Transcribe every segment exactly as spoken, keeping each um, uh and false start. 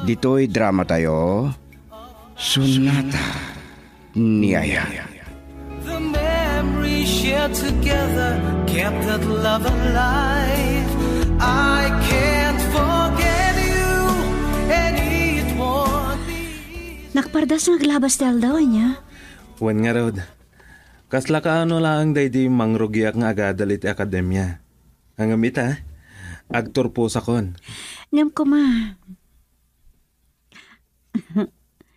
Ditoy dramatayo, Sonata ni Aya. The memories shared together kept that love alive. I can't forget you, and it won't be easy. Nakpardas nga aglabas ti aldaw, ania? Wen ngarud, kasla kaano laeng daydi mangrugiak nga agadal iti akademia. Ngem ita, agturposakon. Ngem koma,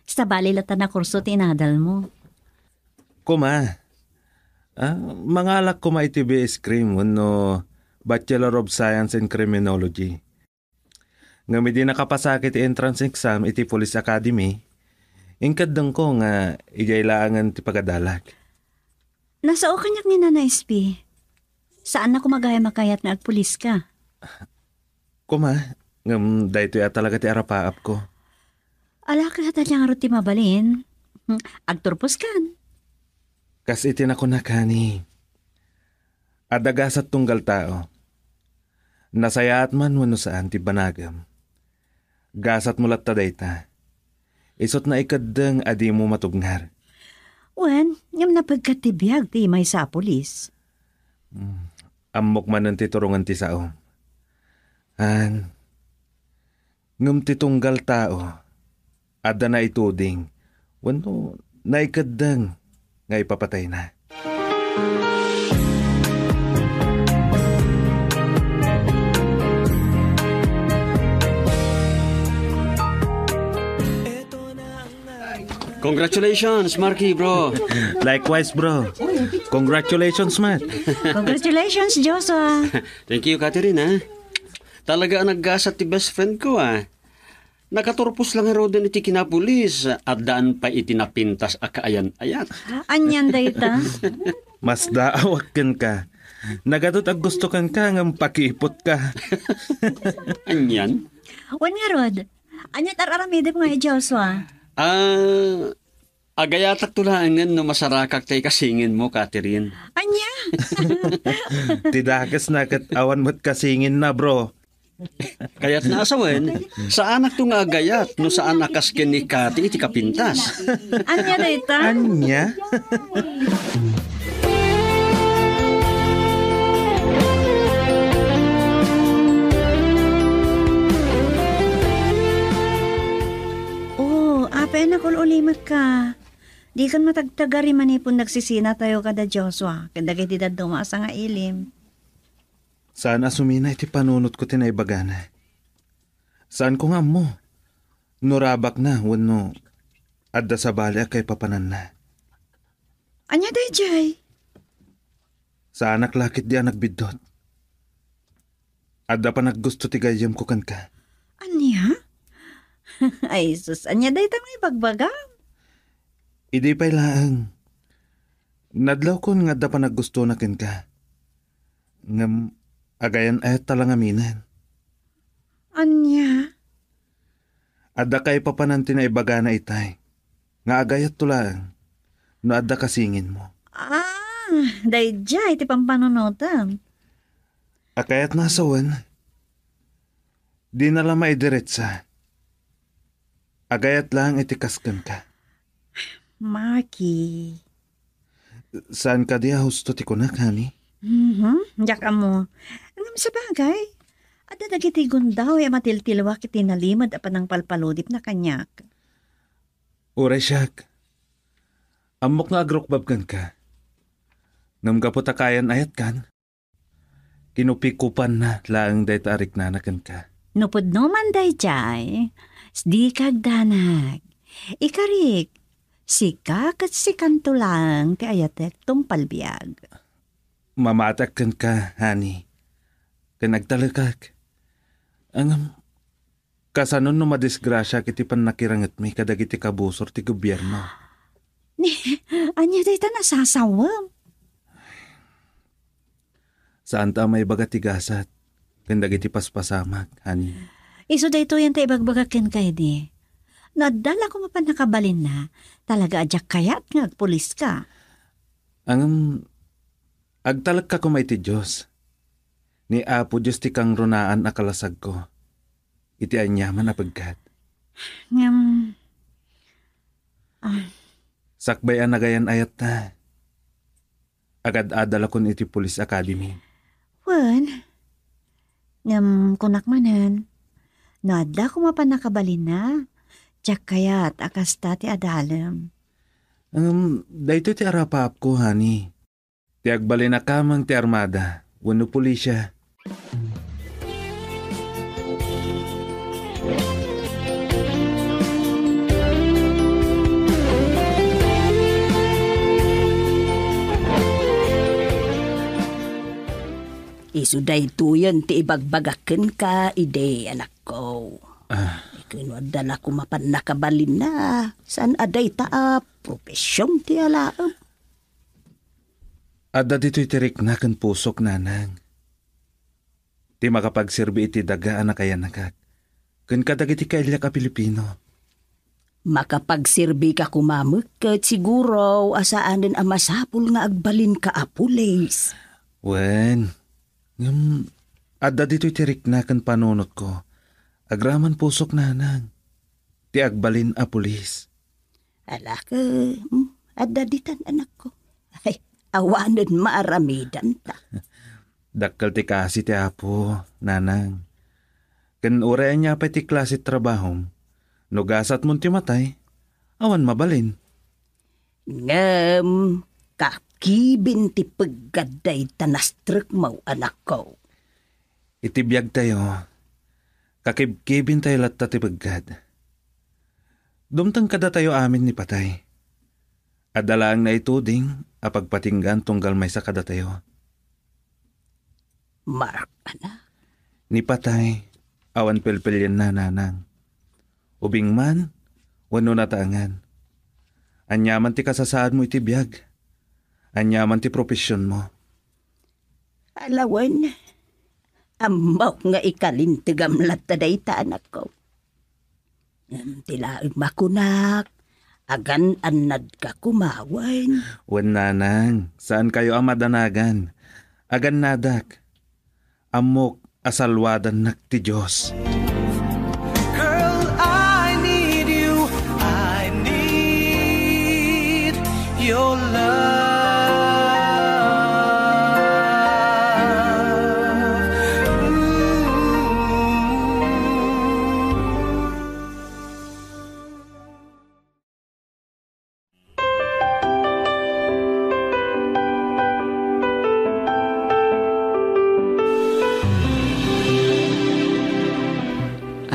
sabali latta a kurso ti inadalmo. Koma, ah, mangalak koma iti B S Crim wenno Bachelor of Science in Criminology. Ngem idi nakapasak iti entrance exam iti Police Academy, inkeddengko nga idiay laengen ti pagadalag. Nasao kaniak ni Nana S P. Saanna koma gayam a kayat nga agpuliska. Koma, ngem daytoy a talaga ti arapaapko. Ala, ket ania ngarud ti mabalin? Agturposkan. Kas iti nakunak, honey, adda gasat tunggal tao. Nasayaat man wenno saan ti banagem, gasatmo latta dayta. Isut' naikeddeng a dimo matubngar. Wen, ngem napegkat ti biag ti maysa a pulis. Hmm, ammok manen ti turongen ti saom. Haan, ngem ti tunggal tao, adda naituding wenno naikeddeng nga ipapatayna. Congratulations, Marky, bro. Likewise, bro. Congratulations, Matt. Congratulations, Joshua. Thank you, Catherine, ha? Talaga a naggasat ti best friend ko, ah. Nakaturpos la ngaruden iti kinapulis, addaan pay iti napintas a kaayan-ayat. Anian dayta? Masdaawak kenka. Nagatud a gusto kenka ngem pakiipotka. Anian? Wen ngarud, ania ti ar-aramidem nga, Joshua? Ah, agayatakto laengen no masarakak ti kasinginmo, Catherine. Ania? Ti dakesna ket awan met kasinginna, bro. Kayatna a sawen, saanakto nga agayat no saan a kas ken ni Cathy iti kapintas. Ania dayta? Ania? Oh, apay a nakul-ulimetka. Dikan matagtagari manipud nagsisinatayo kada Joshua ken dagiti dadduma a sangailim. Saan a sumina iti panunotko ti naibagana. Saanko nga ammo no rabakna wenno adda sabali a kaipapananna. Ania daydiay? Saanak la ketdi a nagbiddut. Adda panaggusto ti gayyemko kenka. Ania? Ay, sus, ania dayta nga ibagbagam? Idi pay laeng, nadlawkon nga adda panaggustona kenka. Ngem agayan-ayatta la ngaminen. Ania? Adda kaipapanan ti naibagana itay nga agayatto laeng no adda kasinginmo. Ah, daydiay ti pampanunotem. A kayatna a sawen, dina la maidiretsa. Agayat laeng iti kas kenka. Marky. Saan kadi a husto ti kunak, honey? Mhm, diak ammo. Ngem sabagay, adda dagiti gundaway a matiltiluak iti nalimed a panangpalpaludipna kaniak. Uray siak, ammok nga agrukbab kenka. Ngem gapu ta kaayan-ayatkan, kinupikupanna laeng dayta a riknana kenka. No pudno man daydiay, dika agdanag. Ikarik, sika ket sikanto laeng ti ayatek tungpal biag. Mamatiak kenka, honey, ken agtalekak. Ngem, kasano no madisgrasiaak iti pannakirangetmi kadagiti kabusor ti gobierno? Ni, ania dayta nasasawem? Saanta a maibaga ti gasat ken dagiti paspasamak, honey. Isu daytoyen ti ibagbagak kenka idi. No adda la koma pannakabalinna, talaga a diak kayat nga agpuliska. Ngem, agtalekka koma iti Dios. Ni Apo Dios ti kangrunaan a kalasagko iti aniaman a pegkat. Ngem, ah. Sakbay a nagayan-ayatta, agad-adalakon iti Police Academy. Wen, ngem kunak manen, no adda koma pannakabalinna, diak kayat a kasta ti adalem. Ngem, daytoy ti arapaapko, honey. Ti agbalin a kameng ti armada wenno pulisia. Isu daytoyen ti ibagbagak kenka idi, anakko. Ah. Ket no adda la koma pannakabalinna, saan a dayta a profession ti alaem. Adda ditoy ti rikna ken pusok, nanang. Ti makapagserbi iti daga a nakayanakak, ken kadagiti kailiak a Pilipino. Makapagserbika koma met ket siguro a saanen a masapul nga agbalinka a pulis. Wen, ngem adda ditoy ti rikna ken panunotko. Agraman pusok, nanang. Ti agbalin a pulis. Ala ket, hmm, adda ditan, anakko. Ay, awanen maaramidanta. Dakkel ti kaasi ti Apo, nanang. Ken uray ania pay ti klase ti trabahom, no gasatmon ti matay, awan mabalin. Ngem, kakibin ti peggad dayta nastrekmo, anakko. Iti biagtayo, kakibkibintayo latta ti peggad. Dumteng kadatayo amin ni patay. Adda laeng naituding a pagpatinggaan tunggal maysa kadatayo. Mark, anak. Ni patay, awan pelpelienna, nanang. Ubing man, wenno nataengan. Aniaman ti kasasaadmo iti biag. Aniaman ti profesionmo. Ala wen, ammok nga ikalintegam latta dayta, anakko. Ngem ti laeng makunak, agan-annadka koma wen. Wen, nanang, saankayo a madanagan. Agannadak. Ammok a salwadannak ti Dios. Girl, I need you. I need your love. Ooh.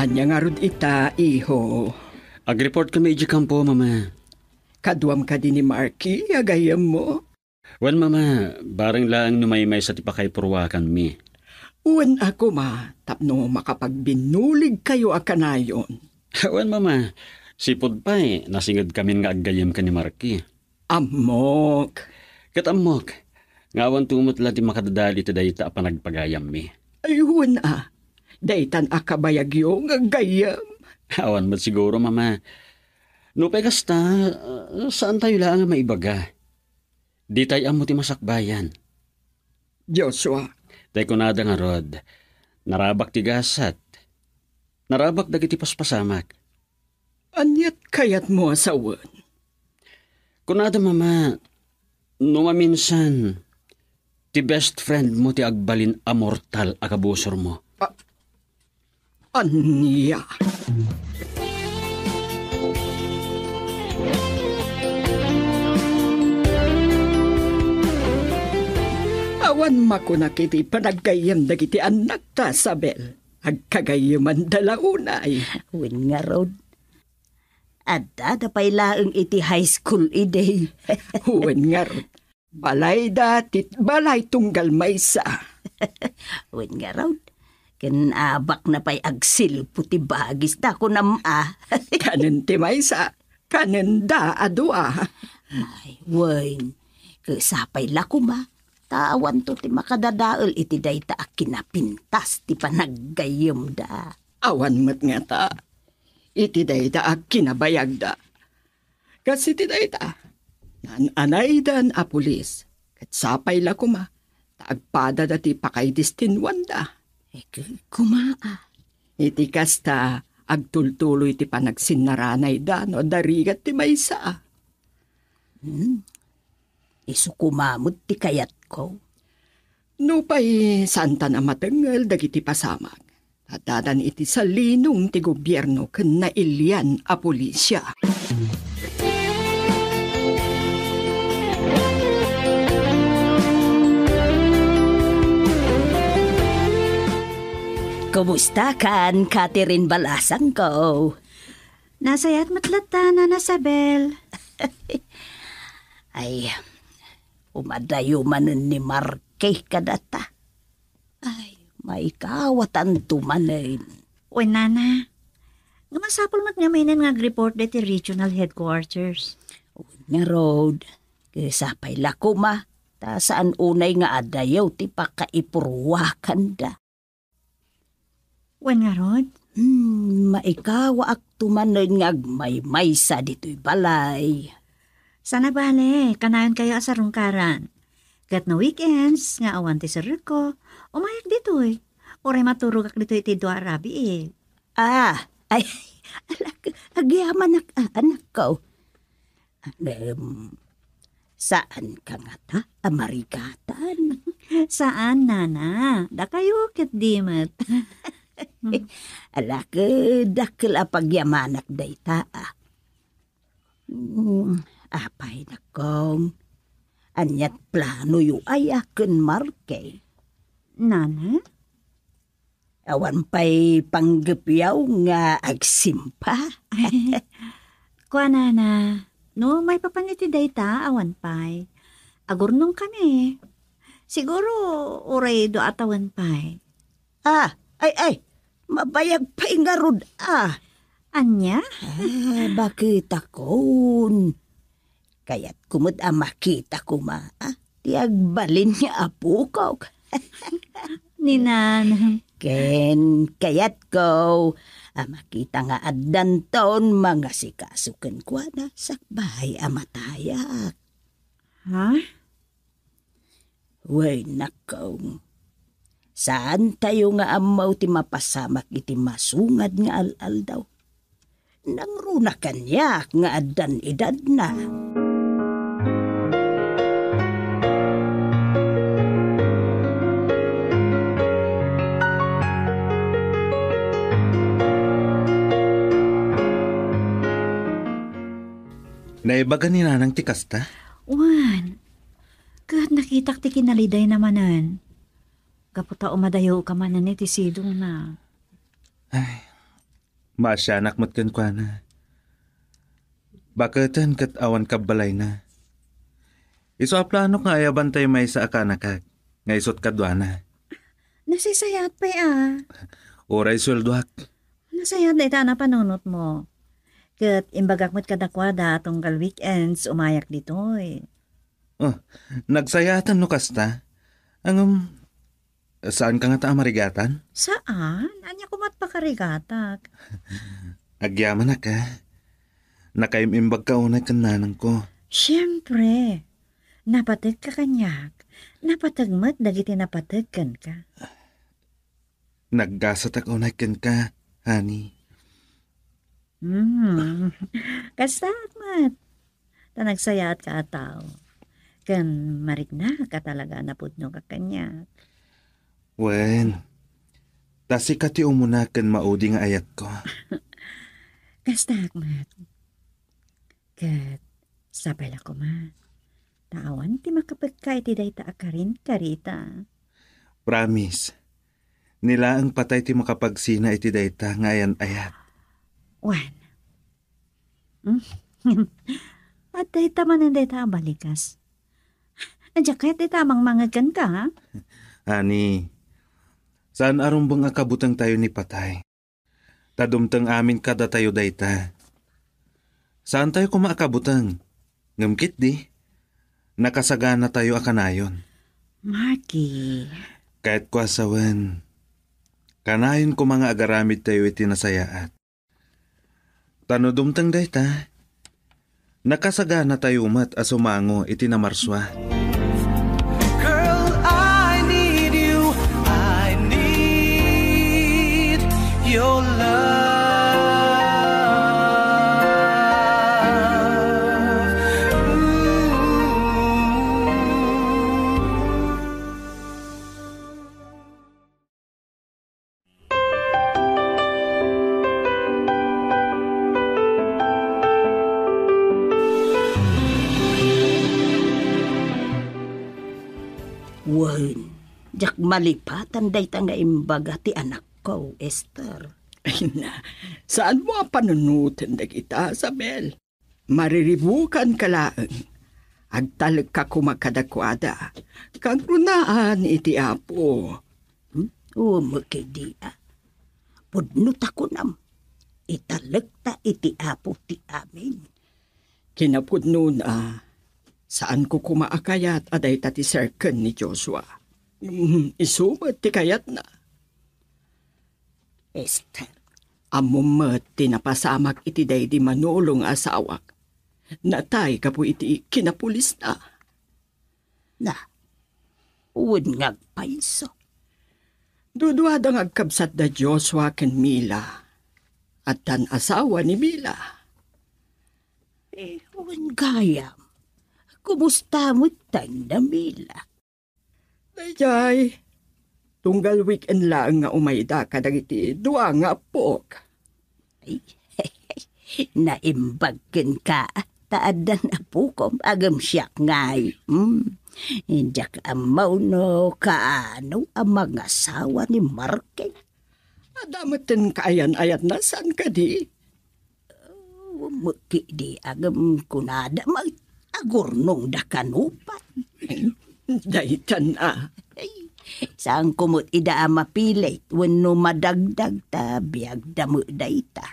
Ania ngarud ita, iho? Agreport kami idiay kampo, Mama. Kaduam kadi ni Marky a gayyemmo? Wen, Mama, bareng laeng no maymaysa ti pakaipurruakanmi. Wen a koma, tapno makapagbinuligkayo a kanayon. Wen, Mama, sipud pay, nasingedkamin nga aggayyem ken ni Marky. Ammok. Ket ammok, nga awanto met la ti makadadael iti dayta a panagpagayammi. Ay, wen a, daytan a kabayagyo nga aggayyem. Awan met siguro, Mama. Nupay kasta, saantayo laeng a maibaga. Ditay ammo ti masakbayan. Joshua. Tay kunada ngarud, narabak ti gasat. Narabak dagiti paspasamak. Aniat kayatmo a sawen? Kunada, Mama, no maminsan, ti best friend mo ti agbalin a mortal a kabusormo. A-, Ania? Awan makunak iti panaggayyem dagiti annakta, Sabel. Agkagayyemanda la unay. Wen ngarud. Addada pay laeng iti high school idi. Wen ngarud. Balayda ti balay tunggal maysa. Wen ngarud, ken abakna pay agsilpo ti bagisda, kunam a. Kanen ti maysa, kanenda a dua. Ay, wen, ket sapay la koma, ta awanto ti makadadael iti dayta a kinapintas ti panaggayyemda. Awan met ngata, iti dayta a kinabayagda. Kas iti dayta, naan-anaydan a pulis, ket sapay la koma, ta agpadada ti pakaidestinwanda. Ket koma a. Iti kasta, agtultuloy ti panagsinnaranayda no adda rigat ti maysa. Hmm. Isu koma met ti kayatko. Nupay saantan a matengngel dagiti pasamak, addadan iti salinong ti gobierno ken nailian a polisia. Kumusta kan, Catherine Balasangko? Nasayaat met latta, Nana Sabel. Ay, umadayo manen ni Marque kadata. Ay, maikawatanto manen. Wen, Nana. Nga masapul met ngamin nga agreport deti regional headquarters. Wen ngarud, ket sapay la koma, ta saan unay nga adayo ti pakaipurwakanda. Wen ngarud? Hmm, maikawaakto manen nga agmaymaysa ditoy balay. Sana bale, kanayonkayo a sarungkaran. Ket no weekends nga awan ti serrekko, umayak ditoy. Uray maturogak ditoy iti dua a rabii. Ah, ay, alak, agyamanak, ah, anakko. Ngem, saanka ngata a marigatan? Saan, Nana. Dakayo ket di met. Alak, dakkel a pagyamanak dayta, ah. Mm, apay, nakkong. Aniat planoyo aya ken Marque? Nana? Awan pay panggepyo nga agsimpa? Kuanana, no maipapan iti dayta, awan pay. Agurnongkami. Siguro, uray dua a tawen pay. Ah, ay, ay, mabayag pay ngarud, ah. Ania? Ah, baketakon. Kayatko met a makita koma, ah, ti agbalin nga apokok. Ni Nanang. Ken kayatko a makita nga addanton mangasikaso kenkuana sakbay a matayak. Ha? Wen, nakkong. Saantayo nga ammo ti mapasamak iti masungad nga al-aldaw. Nangruna kaniak nga addan edadna. Naibaga ni Nanang ti kasta? Wen. Ket nakitak ti kinalidayna manen. Gapu ta umadayoka manen iti sidongna. Ay, maasianak met kenkuana. Baketen ket awan kabbalayna. Isu a planok nga ayaban tayo maysa a kaanakak, nga isut kaduana. Nasaysayaat pay a. Uray sueldoak. Nasayaat dayta a napanunotmo. Ket imbagak met kadakuada a tunggal weekends umayak ditoy. Oh, nagsayaatan no kasta. Ngem, saanka ngata a marigatan? Saan? Ania koma't pakarigatak? Agyamanak, a. Nakaim-imbagka unay ken nanangko. Siempre. Napategka kaniak. Napateg met dagiti napateg kenka. Naggasatak unay kenka, honey. Hmm. Kastaak met. Ta nagsayaatka a tao. Ken mariknak a talaga a napudnoka kaniak. Wen, ta sika ti umuna ken maudi nga ayatko. Kastaak met. Ket sapay la koma, ta awan ti makapekka iti dayta a karin, karita. Promise, ni laeng patay ti makapagsina iti dayta nga ayan-ayat. Wen. Hmm? Adda manen dayta a balikas. Adda kayat dayta a mangmangeg kenka, ha? Honey, saan a rumbeng a kabutengtayo ni patay. Ta dumteng amin kadatayo dayta. Saantayo koma a kabuteng, ngem ketdi, nakasaganatayo a kanayon. Marky. Kayatko a sawen, kanayon koma nga agaramidtayo iti nasayaat. Ta no dumteng dayta, nakasaganatayo met a sumango iti namarsua. Girl, I need you. I need your love. Diak malipatan dayta nga imbaga ti anakko, Esther. Ay na, saanmo a panunoten dagita, Isabel? Mariribukanka laeng. Agtalekka koma kadakuada. Kagrunaan iti Apo. Hmm? Umek idi a. Pudno ta kunam. Italekta iti Apo ti amin. Kinapudnona, saanko koma a kayat a dayta ti serken ni Joshua. Mm, isu met ti kayatna. Esther. Ammom met ti napasamak iti daydi Manolo nga asawak. Natay gapu iti kinapulisna. Na, wen nga agpayso. Duduada nga agkabsatda Joshua ken Mila. Addan asawa ni Mila. Eh, wen gayam. Kumusta met tanda, Mila? Daydiay, tunggal weekend laeng nga umayda kadagiti dua nga appok. Ay, naimbag kenka, ta addan appokom, agem siak ngay. Hmm. Diak ammo no kaano a mangasawa ni Marky. Adda met ti kaayan-ayatna, saan kadi? Umek idi agem kunada met, agurnongda kano pay. Daytan a. Ay, saanko met ida a mapilit wenno madagdag ta biagda met dayta.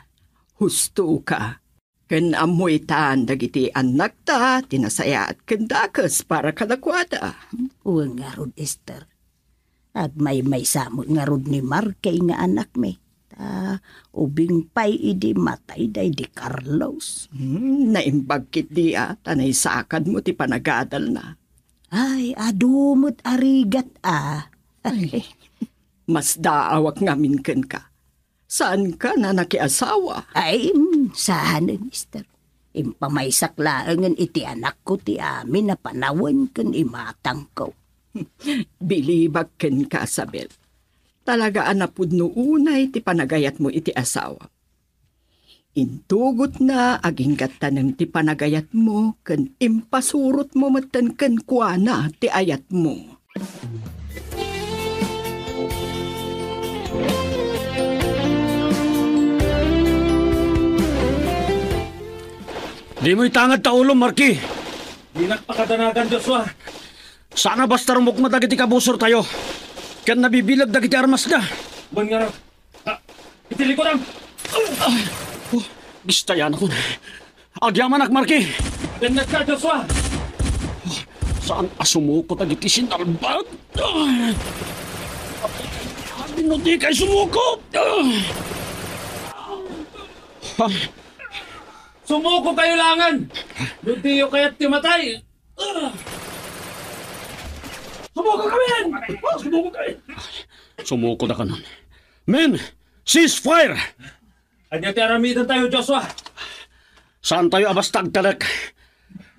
Husto ka. Ken ammo itan dagiti annakta ti nasayaat ken dakes para kadakuada. Wen ngarud, Esther. Agmaymaysa met ngarud ni Marky nga anakmi. Ta ubing pay idi matay daydi Carlos. Hmm, naimbag ketdi a, ta naisakadmo ti panagadalna. Ay, adu met a rigat a. Ay, masdaawak ngamin kenka. Saanka a nakiasawa? Ay, mm, saanen, Esther. Impamaysak laengen iti anakko ti amin a panawen ken imatangko. Bilibak kenka, Isabel. Talaga a napudno unay ti panagayatmo iti asawa. Intugotna agingga tanem ti panagayatmo ken impasurotmo metten kenkuana ti ayatmo. Dimo itangad ta ulom, Marky. Dinak pakadanagan, Joshua. Saan a basta rumukma dagiti kabusortayo ken nabibileg dagiti armasda. Wen ngarud, ah, iti likudam. Ay, oh, gistayanakon. Agyamanak, Marky. Bennegka, Joshua. Saan a sumuko dagiti sinalbag? Ay, no dikay sumuko. Ay. Sumuko kayo laengen! No diyo kayat ti matay! Sumuko kami! Sumuko kami! Sumuko da kanon. Men, ceasefire! Ania ti aramiden tayo, Joshua? Saan tayo a basta agtalek?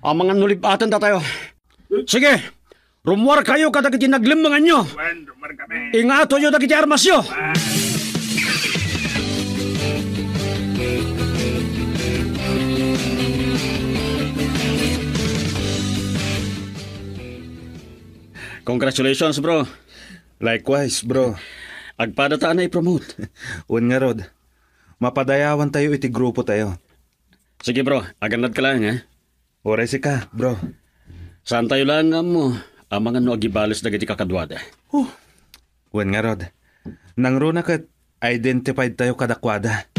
Amangan no lib-aten datayo. Sige, rummuar kayo kadagiti naglemmenganyo. Wen, rummuar kami. Ingatoyo dagiti armasyo. Congratulations, bro. Likewise, bro. Agpada ta a naipromote. Wen ngarud, mapadayawan tayo iti grupo tayo. Sige, bro. Agannad ka lang, ha? Uray sika, bro. Saan tayo lang nga ammo, amangan no agibales dagiti kakaduada. Huh. Wen ngarud, nangruna ket identified tayo kadakuada.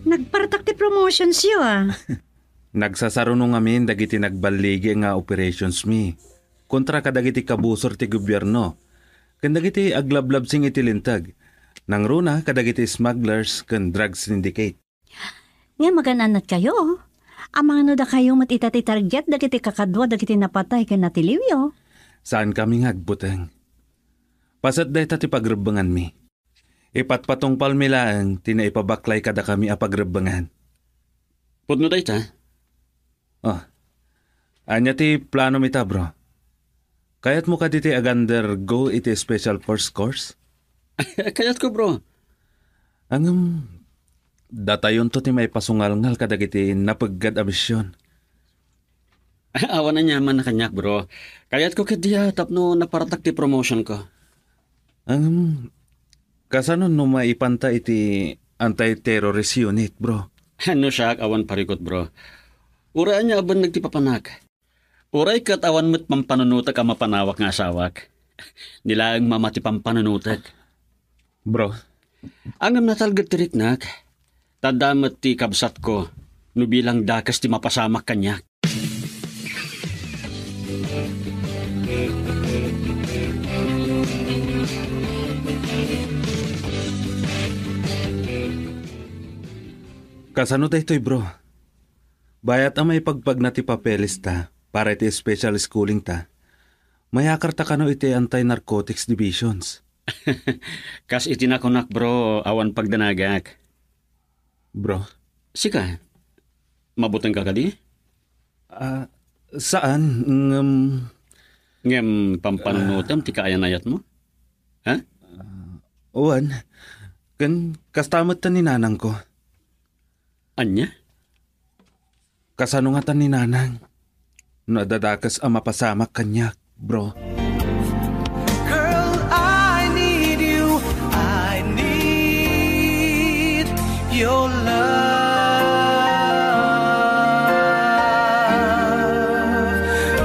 Nagpartak ti promotions yo, ah. Nagsasaruno ngamin dagiti nagballigi nga operations mi kontra kadagiti kabusor ti gobierno ken dagiti aglablabsing iti linteg, nangruna kadagiti smugglers ken drug syndicate. Nga magan-annat kayo, amangan no dakayo met ita ti target dagiti kakadua dagiti napatay ken natiliwyo. Saan kami nga agbuteng. Paset dayta ti pagrebbenganmi. Ipatpatungpalmi laeng ti naipabaklay kadakami a pagrebbengan. Pudno dayta? Oh. Ania ti planom ita, bro? Kayatmo kadi ti ag-undergo iti special force course? Kayatko, bro. Ngem, Datayonto ti maipasungalngal kadagiti napeggad a mision. Awan aniaman a kaniak, bro. Kayatko ketdi a tapno naparatak ti promotionko. Ngem, kasano no maipanta iti anti-terrorist unit, bro? No siak, awan parikut, bro. Uray ania a benneg ti papanak. Uray ket awan met pampanunotek a mapanawak nga asawak. Ni laeng mama ti pampanunotek. Bro. Ngem natalged ti riknak. Ta adda met ti kabsatko no bilang dakes ti mapasamak kaniak. Kasano daytoy, bro? Bayat a maipagpagna ti papelesta para iti special schooling ta, mayakarta kano iti Anti-Narcotics Divisions. Kas iti nakunak, bro, awan pagdanagak. Bro? Sika, mabutengka kadi? Ah, saan, ngem Ngem pampanunotem ti kaayan-ayatmo? Ha? Wen, ken kasta met ni nanangko. Ania? Kasano ngata ni nanang? No adda dakes a mapasamak kaniak, bro. Girl, I need you. I need your love.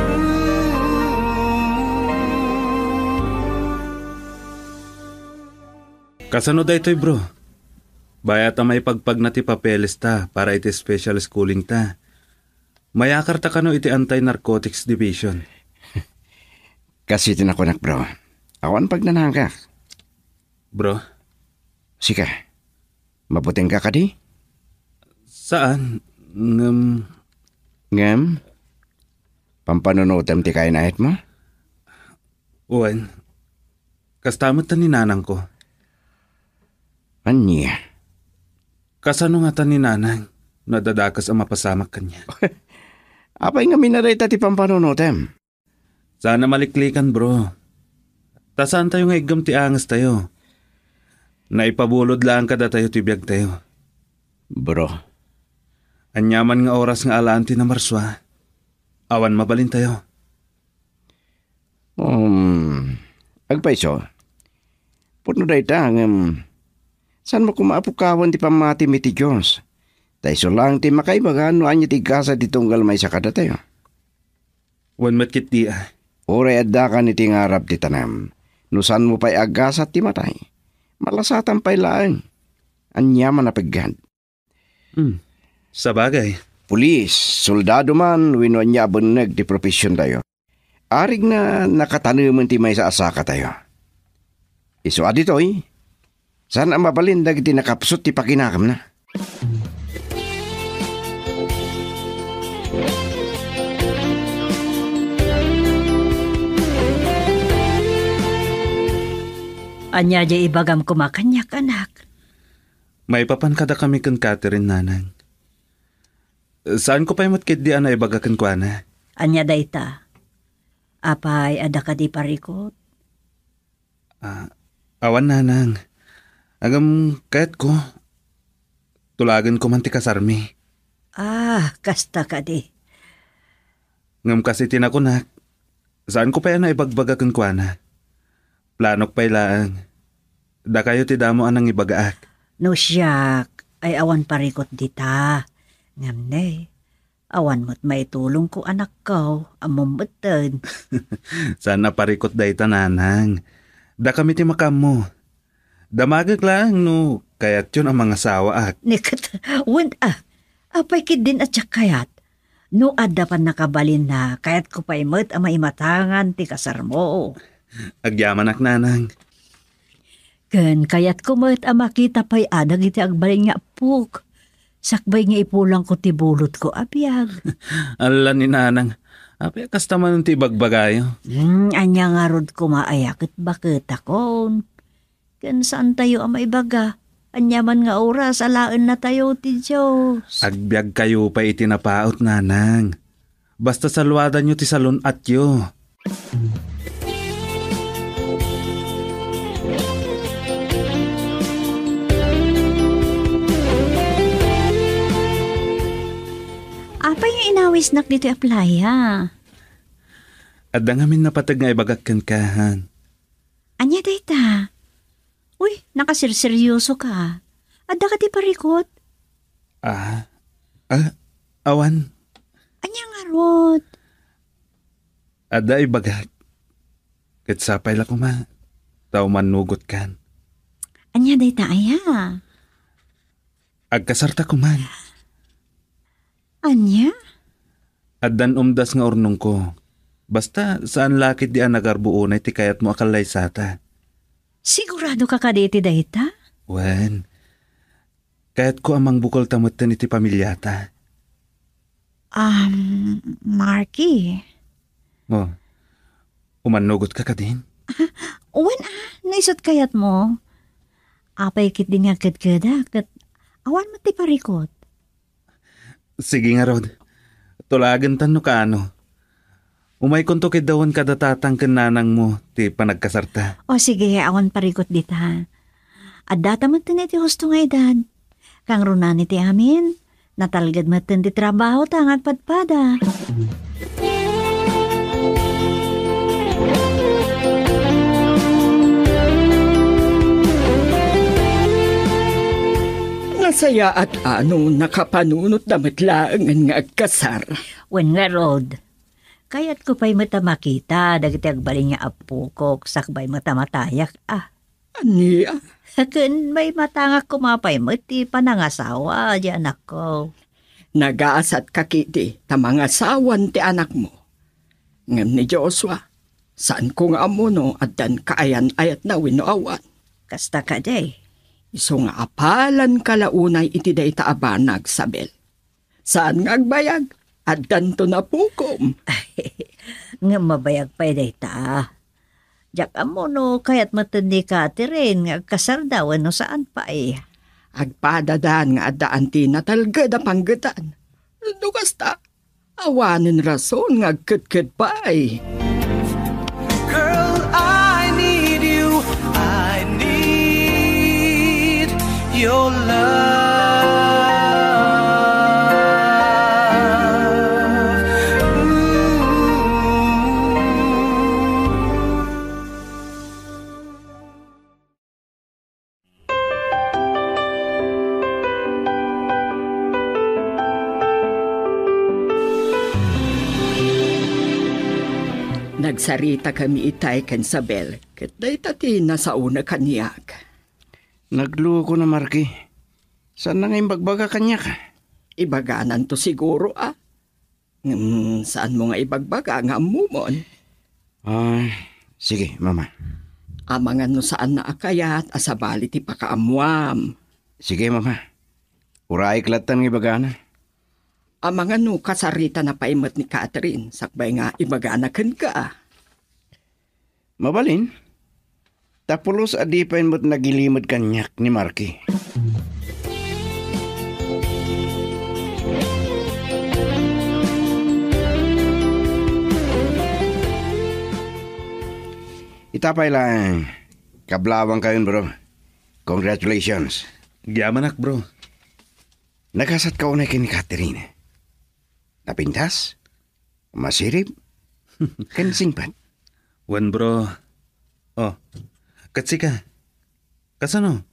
Ooh. Kasano daytoy, bro? Bayat a maipagpagna ti papeles ta para iti special schooling ta. Mayakar ta kano iti Anti-Narcotics Division. Kas iti nakunak, bro. Awan pagnanangak. Bro? Sika, mabutengka kadi? Saan, ngem Ngem? Pampanunotem ti kainayatmo? Wen, kasta met ta ni nanangko. Ania? Kasano ngata ni nanang no adda dakes a mapasamak kaniak? Apay ngamin a dayta ti pampanunotem? Saan a maliklikan, bro. Ta saantayo nga iggem ti angestayo. Naipabulod laeng kadatayo ti biagtayo. Bro. Aniaman nga oras nga alaan ti namarsua, awan mabalintayo. Um, agpayso. Pudno dayta, ngem saanmo koma a pukawen ti pammatim iti Dios. Ta isu laeng ti makaibaga no ania ti gasat ti tunggal maysa kadatayo. Wen met ketdi a. Uray addakan iti ngarab ti tanem, no saanmo pay a gasat ti matay, malasatan pay laeng. Aniaman a peggad. Hmm. Sabagay. Pulis, soldado man, wenno ania a benneg ti profesiontayo. Arig nga nakatanemen ti maysa a sakatayo. Isu a ditoy, saan a mabalin dagiti nakapsut ti pakinakemna. Ania diay ibagam koma kaniak, anak? Maipapan kadakami ken Catherine, nanang. Saanko pay met ketdi a naibaga kenkuana. Ania dayta? Apay, adda kadi parikut? Ah, awan, nanang. Ngem kayatko, tulagenko man ti kasarmi. Ah, kasta kadi. Ngem kas iti nakunak, saanko pay a naibagbaga kenkuana. Planok pay laeng. Dakayo ti damo a nangibagaak. No siak, ay awan parikut dita. Ngem ne, awan met maitulongko, anakko, ammom metten. Saan a parikut dayta, nanang. Dakami ti makaammo. Damagek laeng no kayatyon a mangasawaak. Ni ket, wen a, apay ketdin a diak kayat? No adda pannakabalinna, kayatko pay met a maimatangan ti kasarmo. Agyamanak, nanang. Ken kayatko met a makita pay a dagiti agbalin nga appok. Sakbay nga ipulangko ti bulotko a biag. Alla ni nanang, apay a kasta manen ti ibagbagayo? Hmm, ania ngarud koma aya ket baketakon? Ken saantayo a maibaga, aniaman nga oras alaennatayo ti Dios. Agbiagkayo pay iti napaut, nanang. Basta saluadanyo ti salun-atyo. inawisnak ditoy a playa? Adda ngamin napateg nga ibagak kenka, han. Ania dayta? Uy, nakaserseryoso ka. Adda ka ti parikut? Ah, ah, awan. Ania ngarud? Adda ibagak. Ket sapay la koma, ta umannugotkan. Ania dayta aya? Agkasarta koman. Ania? Addan umdas nga urnongko. Basta, saan la ketdi a nagarbo unay ti kayatmo a kallaysata. Sigurado ka kadi iti dayta? Wen, kayatko a mangbukelta metten iti pamiliata. Um, Marky. Oh, umannugot ka kadin? Wen a, no isut kayatmo. Apay ketdi nga kedkeda, ket awan met ti parikut. Sige ngarud, tulagentan no kaano. Umaykonto kiddawen kada tatang ken nanangmo ti panagkasarta. O sige, awan parikut dita. Addata metten iti husto nga edad. Kangrunaan iti amin, natalged metten ti trabahota nga agpadpada. Nasayaat a no nakapanunotda met laengen nga agkasar. Wen ngarud, kayatko pay met a makita dagiti agbalin nga appokok sakbay met a matayak a. Ania? Ken maimatangak koma pay met ti panangasawa di anakko. Nagasat ka ketdi ta mangasawan ti anakmo. Ngem ni Joshua, saanko nga ammo no addan kaayan-ayatna wenno awan. Kasta kadi. Isu nga apalanka la unay iti dayta a banag, Sabel. Saan nga agbayag, addanto napukom. Ngem mabayag pay dayta. Diak ammo no kayat metten ni Catherine nga agkasarda wenno saan pay. Agpadadan nga adda anti natalged a panggetan. No kasta, awanen rason nga agkedked pay. Girl, I need you. I need your love. Ooh. Nagsaritakami itay ken Sabel, ket dayta ti nasaona kaniak. Nagluko na, Marky. Saan na nga imbagbaga kaniak? Ibagananto siguro, a. Ngem saanmo nga ibagbaga nga ammomon? Ah, sige, Mama. Amangan no saanna a kayat a sabali ti pakaammoam. Sige, Mama. Urayek lattan nga ibagana. Amangan no kasaritana pay met ni Catherine sakbay nga ibagana kenka. Mabalin, ta pulos a di pay met nagilimed kaniak ni Marky. Ita pay laeng, kablawangkayon, bro. Congratulations. Agyamanak, bro. Nagasatka unay ken ni Catherine. Napintas? Masirib? Ken singpet? Wen, bro. Oh, ket sika? Kasano?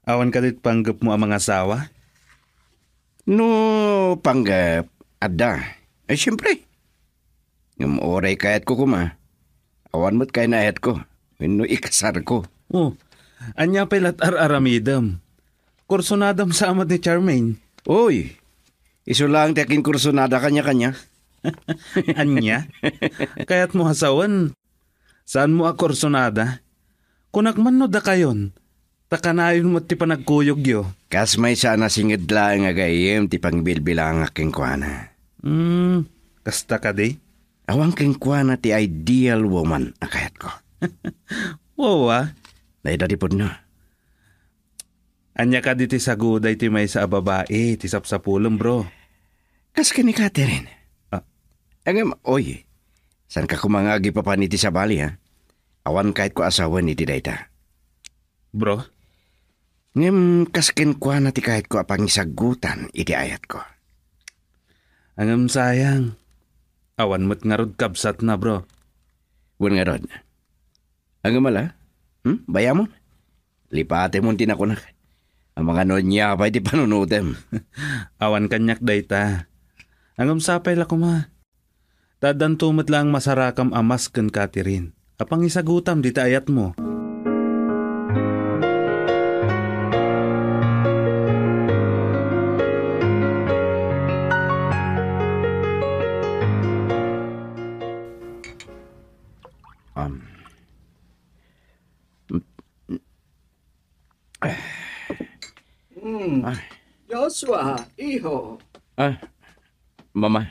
Awan kadi panggepmo a mangasawa? No panggep, adda. Eh, siyempre. Ngem uray kayatko koma, awan met kaynaayatko wenno ikasarko. Oh, ania pay lat ar-aramidem? Kursunadam sa met ni Charmaine. Uy, isu laeng ti akinkursunada kaniakaniak. Ania? Kayatmo a sawen? Saanmo a kursunada? Kunak man no dakayon, ta kanayon met ti panagkuyogyo. Kas maysa a nasinged laeng a gayyem ti pangbilbilangak kenkuana. Hmm, kasta kadi? Awan kenkuana ti ideal woman a kayatko. Wow, ah. Dayta ti pudno. Ania kadi ti saguda iti maysa a babai ti sapsapulem, bro? Kas ken ni Catherine. Ah. Ngem, oy, saanka koma nga agipapan iti sabali, ha? Awan kayatko a sawen iti dayta. Bro? Ngem kas kenkuana ti kayatko a pangisagutan iti ayatko. Ngem sayang, awan met ngarud kabsatna, bro. Wen ngarud. Ngem ala, hmm? Bayamon? Lipatemon ti nakunak. Amangan no ania pay ti panunotem. Awan kaniak dayta. Ngem sapay la koma. Ta addanto met laeng masarakam a mas ken Catherine a pangisagutam dita ayatmo. Um, Hmm. Ah. Joshua, iho. Ah, Mama.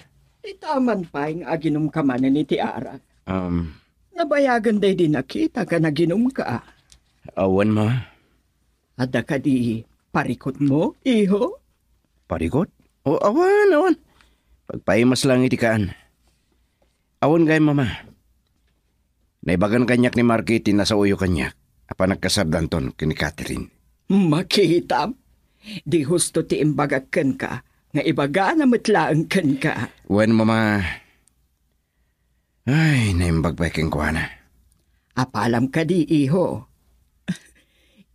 Itaman pay nga aginumka manen iti arak. Um. Nabayagen daydi nakita nga naginumka. Awan, Ma. Adda kadi parikutmo, iho? Parikut? O, awan, awan. Pagpaimas lang iti kaan. Awan gayam, Mama. Naibagan kaniak ni Marky ti nasaoyo kaniak a panagkasardanton ken ni Catherine. Makitam, di husto ti imbagak kenka nga ibagana met laeng kenka. Wen, Mama. Ay, naimbag pay kenkuana. Apalam kadi, iho?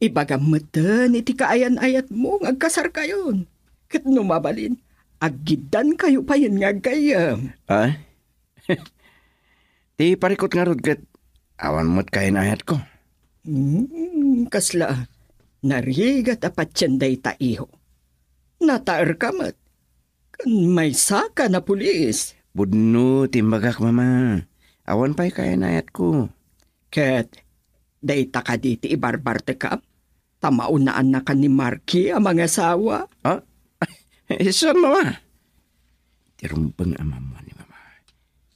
Ibagam metten iti kaayan-ayatmo nga agkasarkayon. Ket no mabalin, aggiddankayo payen nga aggayyem. Ah? Ti parikut ngarud ket awan met kayan-ayatko. Hmm, kasla narigat a patien dayta, iho. Nataerka met. Ken maysaka napulis. Pudno ti imbagak, Mama. Awan pay kayan-ayatko. Ket dayta kadi ti ibarbartekam? Ta maunaannakan ni Marky a mangasawa? Ah? Saan, Mama? Ti rumbeng a maammuan ni Mama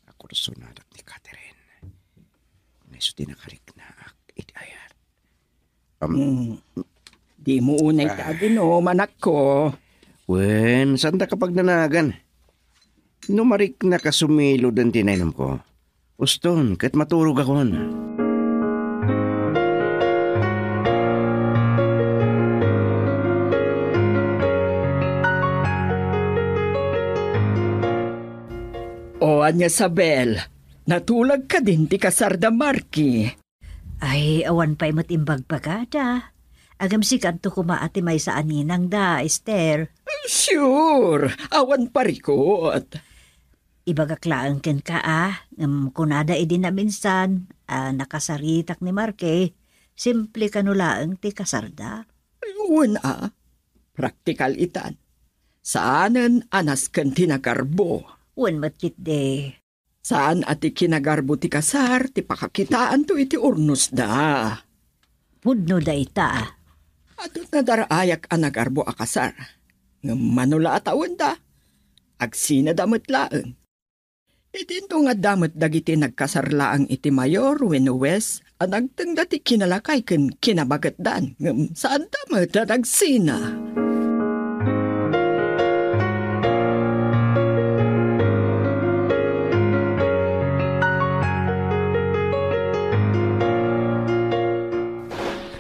a kursonadak ni Catherine. Nga isu ti nakariknaak iti ayat. Am- Hmm. Dimo unay Ah. ta aginom, anakko. Wen, saanda ka pagnanagan. No mariknak a sumiloden ti nainumko, uston ket maturogakon. O, ania, Sabel, natulag kadin ti kasarda Marky? Ay, awan pay met imbagbagada. Ngem sikanto koma a ti maysa a ninangda, Esther. Sure, awan parikut. Ibagak laeng kenka a, ngem kunada idi naminsan a nakasaritak ni Marky, simple kano laeng ti kasarda. Wen a, praktikal itan. Saanen a nasken ti nagarbo. Wen met ketdi. Saan a ti kinagarbo ti kasar ti pakakitaanto iti urnosda. Pudno dayta. Adu nadar-ayak a nagarbo a kasar. Ngem mano la a tawenda, agsinada met laeng. Idinto nga adda met dagiti nagkasar laeng iti mayor wenno hues a nagtengda ti kinalakay ken kinabagetdan, ngem saanda met a nagsina.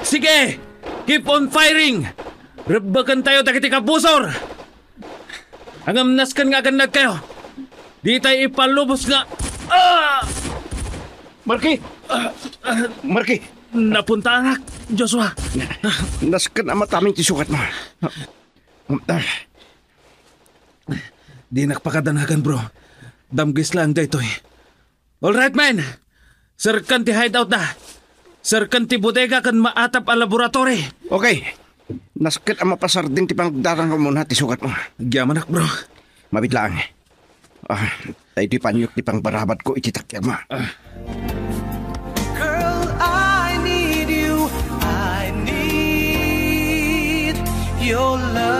Sige! Keep on firing! Rebbekentayo dagiti kabusor! Ngem nasken nga agannadkayo. Ditay ipalubos nga, ah! Marky! Marky! Napuntaanak, Joshua. Nasken a matamin ti sugatmo. Ah. Dinak pakadanagan, bro. Damgis laeng daytoy. All right, men. Serkan ti hideout da. Serkan ti bodega ken maatap a laboratory. Okay. Nasket a mapasardeng ti panagdarang umuna ti sugatmo. Agyamanak, bro. Mabiit laeng. Ah, daytoy paniok ti pangbarabatko iti takdermo. Ah. Girl, I need you. I need your love.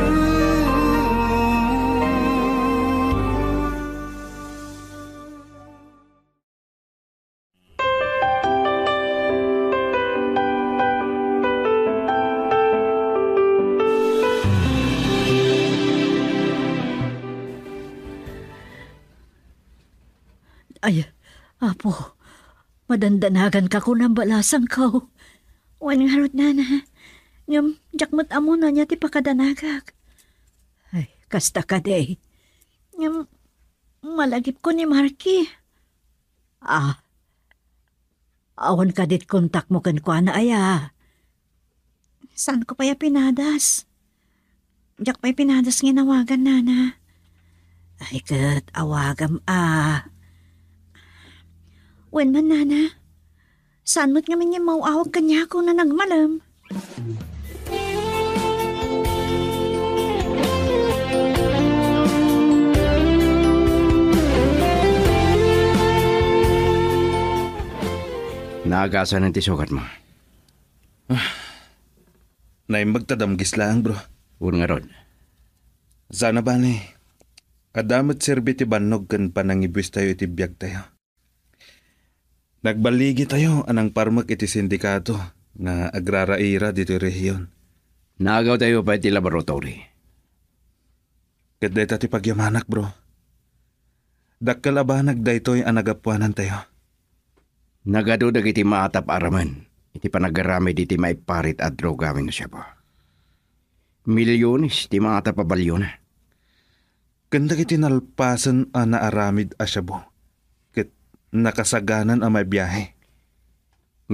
Ooh. Ay, Apo, madandanaganka kunam balasangko. Wen ngarud, Nana. Ngem, diak met ammo no ania ti pakadanagak. Ay, kasta kadi. Ngem, malagipko ni Marky. Ah, awan kadi ti kontakmo kenkuana, aya? Saanko pay a pinadas. Diak pay pinadas nga inawagan, nana. Ay, ket awagam a. Wen man, nana. Saan met ngamin nga immaw-awag kaniak no nagmalem? Naagasan ti sugatmo. Ah, naimbag ta damgis laeng, bro. Wen ngarud. Saan a bale, adda met serbi ti bannog ken panangibuestayo iti biagtayo. Nagballigitayo a nangparmek iti sindikato nga agraraira ditoy rehiyon. Naagawtayo pay ti laboratory. Ket dayta ti pagyamanak, bro. Dakkel a banag daytoy a nagapuanantayo. Nagadu dagiti maatap a aramen iti panagaramid iti maiparit a droga wenno shabu. Milyones ti maatap a baliona. Ken dagiti nalpasen a naaramid a shabu ket nakasaganan a maibiahe.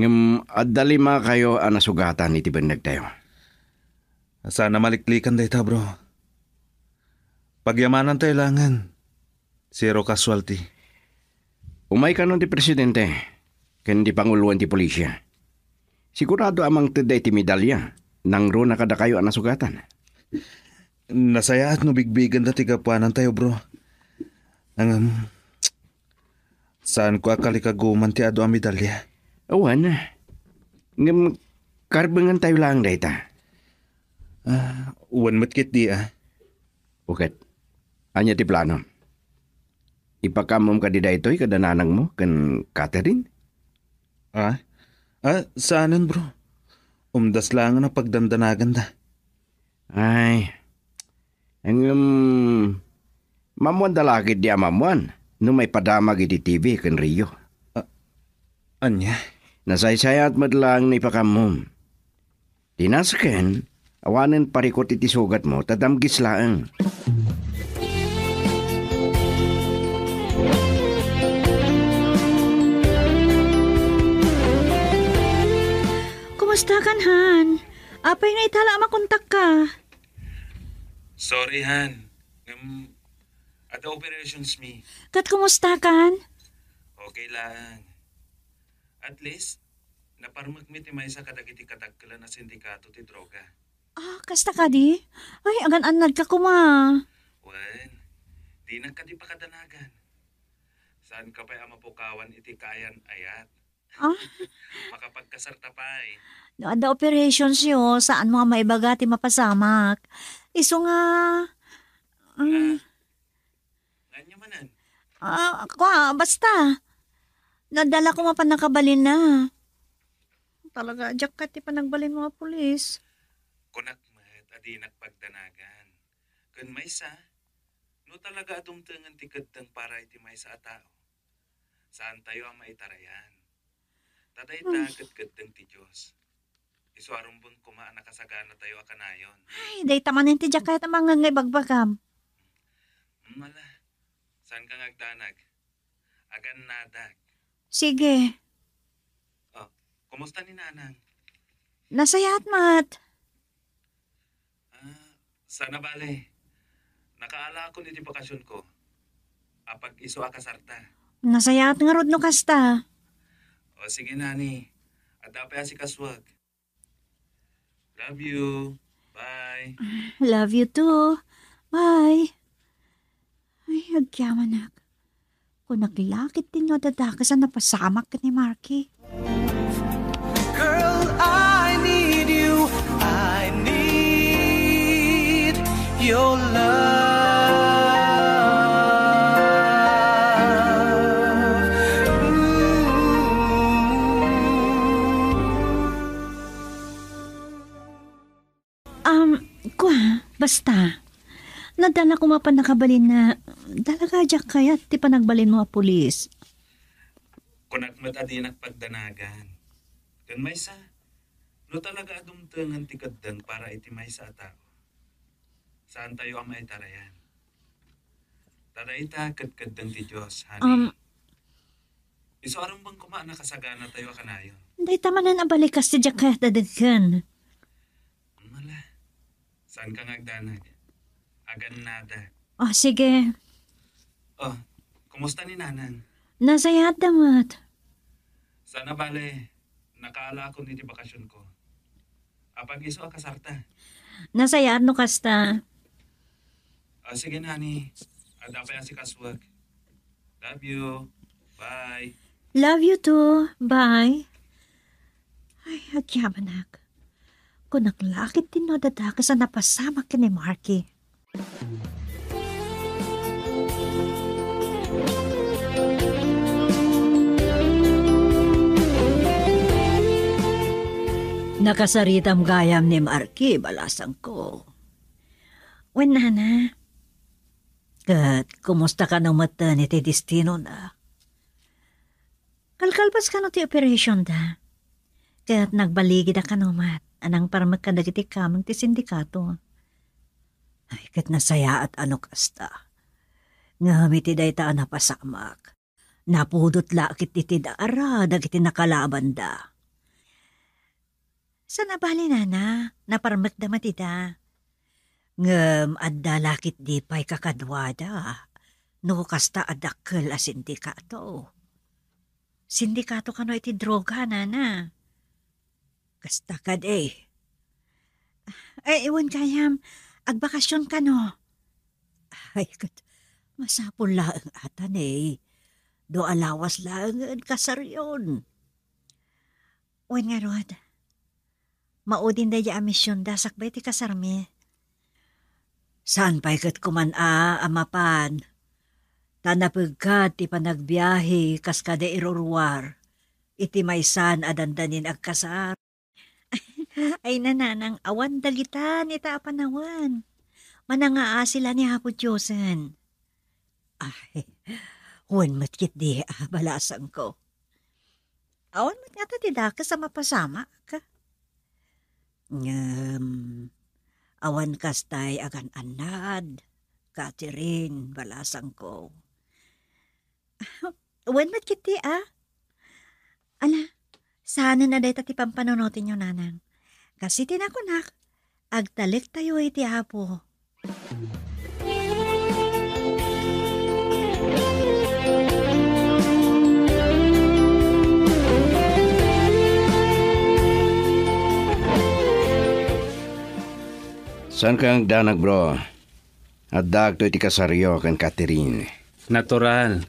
Ngem adda limakayo a nasugatan iti bennegtayo. Saan a maliklikan dayta, bro. Pagyamanantayo laengen. Zero casualty. Umay kanon ti presidente ken ti panguloen ti pulisya. Sigurado a mangtedda iti medalya nangruna kadakayo a nasugatan. Nasayaat no bigbigenda ti gapuanantayo, bro. Ngem, saanko a kalikaguman ti adu a medalya. Awan. Ngem, karbengentayo laeng dayta. Ah, wen met ketdi, ah. O ket, ania ti plano? Ipakammom kadi daytoy kada nanangmo ken Catherine? Ah? Ah, saanen, bro. Umdas laengen a pagdandanaganda. Ay. Ngem, maammoanda la ketdi a maammoan no maipadamag iti T V ken Rio. Ah, ania? Nasaysayaat met laeng no ipakammom. Ti nasken, awanen parikut iti sugatmo, ta damgis laeng. Kumusta kan, Han? Apay nga itala a makontak ka? Sorry, Han. Ngem, adda operations mi. Ket kumusta kan? Okay laeng. At least, naparmekmi ti maysa kadagiti kadakkelan a sindikato ti droga. Ah, kasta kadi? Ay, agan-annadka koma. Wen, dinak kadi pakadanagan. Saanka pay a mapukawan iti kaayan-ayat. Ah? Makapagkasarta pay. No adda operations yo, saanmo a maibaga ti mapasamak. Isu nga, mm. Ah, nga ania manen? Ah, kua, basta. Nadala ko mapan nakabalin na. Talaga, diak ket ti panagbalinmo a pulis. Kunak met a dinak pagdanagan. Ken maysa, no talaga a dumtengen ti keddeng para iti maysa a tao, saantayo a maitarayan. Ta dayta Hmm. ket keddeng ti Dios. Isu a rumbeng koma a nakasaganatayo a kanayon. Ay, dayta manen ti diak kayat a mangngeg nga ibagbagam. Hmm, ala. Saanka nga agdanag? Agannadak. Sige. Oh, kumusta ni Nanang? Nasayaat met. Ah, saan a bale. Nakaala akon iti bakasionko. Apag-isu a kasarta. Nasayaat ngarud no kasta. O sige, nani. Adda pay a sikasuak. Love you. Bye. Love you too. Bye. Ay, agyamanak. Kunak la ket ti no adda dakes a napasamak ken ni Marky. Girl, I need you. I need your love. Um, kua, basta. Nadala ko mapan nakabalin na talaga diak kayat ti panagbalinmo a pulis. Kunak met a dinak pagdanagan. Ken maysa, No talaga a dumtengen ti keddeng para iti maysa a tao, saantayo a maitarayan. Ta dayta ket keddeng ti Dios, honey. Um, Isu a rumbeng koma a nakasaganatayo a kanayon. Dayta manen a balikas ti diak kayat a denggen. Mala, saanka nga agdanag? Agannada. Oh, sige. Oh, kumusta ni Nanang? Nasayaatda met. Saan a bale, nakaalakon iti bakasionko. Apag isu a kasarta. Nasayaat no kasta. Ah, sige, honey. Adda pay asikasuak. Love you. Bye. Love you too. Bye. Ay, agyamanak. Kunak la ket ti no adda dakes a napasamak ken ni Marky. Nakasaritam gayam ni Marky, balasangko. Wen, nana. Ket kumusta kano metten iti destinona? Kalkalpas kano ti operationda? Ket nagbaligida kano met a nangparmek kadagiti kameng ti sindikato? Ay, ket nasayaat a no kasta. Ngem iti dayta a napasamak, napudot la ket iti dara dagiti nakalabanda. Saan a bale, nana, naparmekda met ida. Ngem adda la ketdi pay kakaduada, no kasta a dakkel a sindikato. Sindikato kano iti droga, nana? Kasta kadi. Ay, wen gayam, agbakasyon kano? Ay, ket masapul laeng ata, ne. Dua a lawas laeng nga kasaryon. Wen ngarud, maudin daydi a misionda sakbay ti kasarmi. Saan pay ket kuman a, a mapan? Ta napegkat ti panagbiahe kas kadi iruruar iti maysan a dandanin agkasar. Ay, nanang, awan dagitan ita a panawen. Manangaasi la ni Apo Diosen. Ay, wen met ketdi a balasangko. Awan met ngata ti dakes a mapasamak. Ngem, awan kastay agan-annad, Catherine, balasangko. Wen met ketdi a. Ala, saanen a dayta ti pampanunotenyo, nanang. Kas iti nakunak, agtalektayo iti Apo. Saanka nga agdanag, bro? Addaakto iti kasaryo ken Catherine. Natural.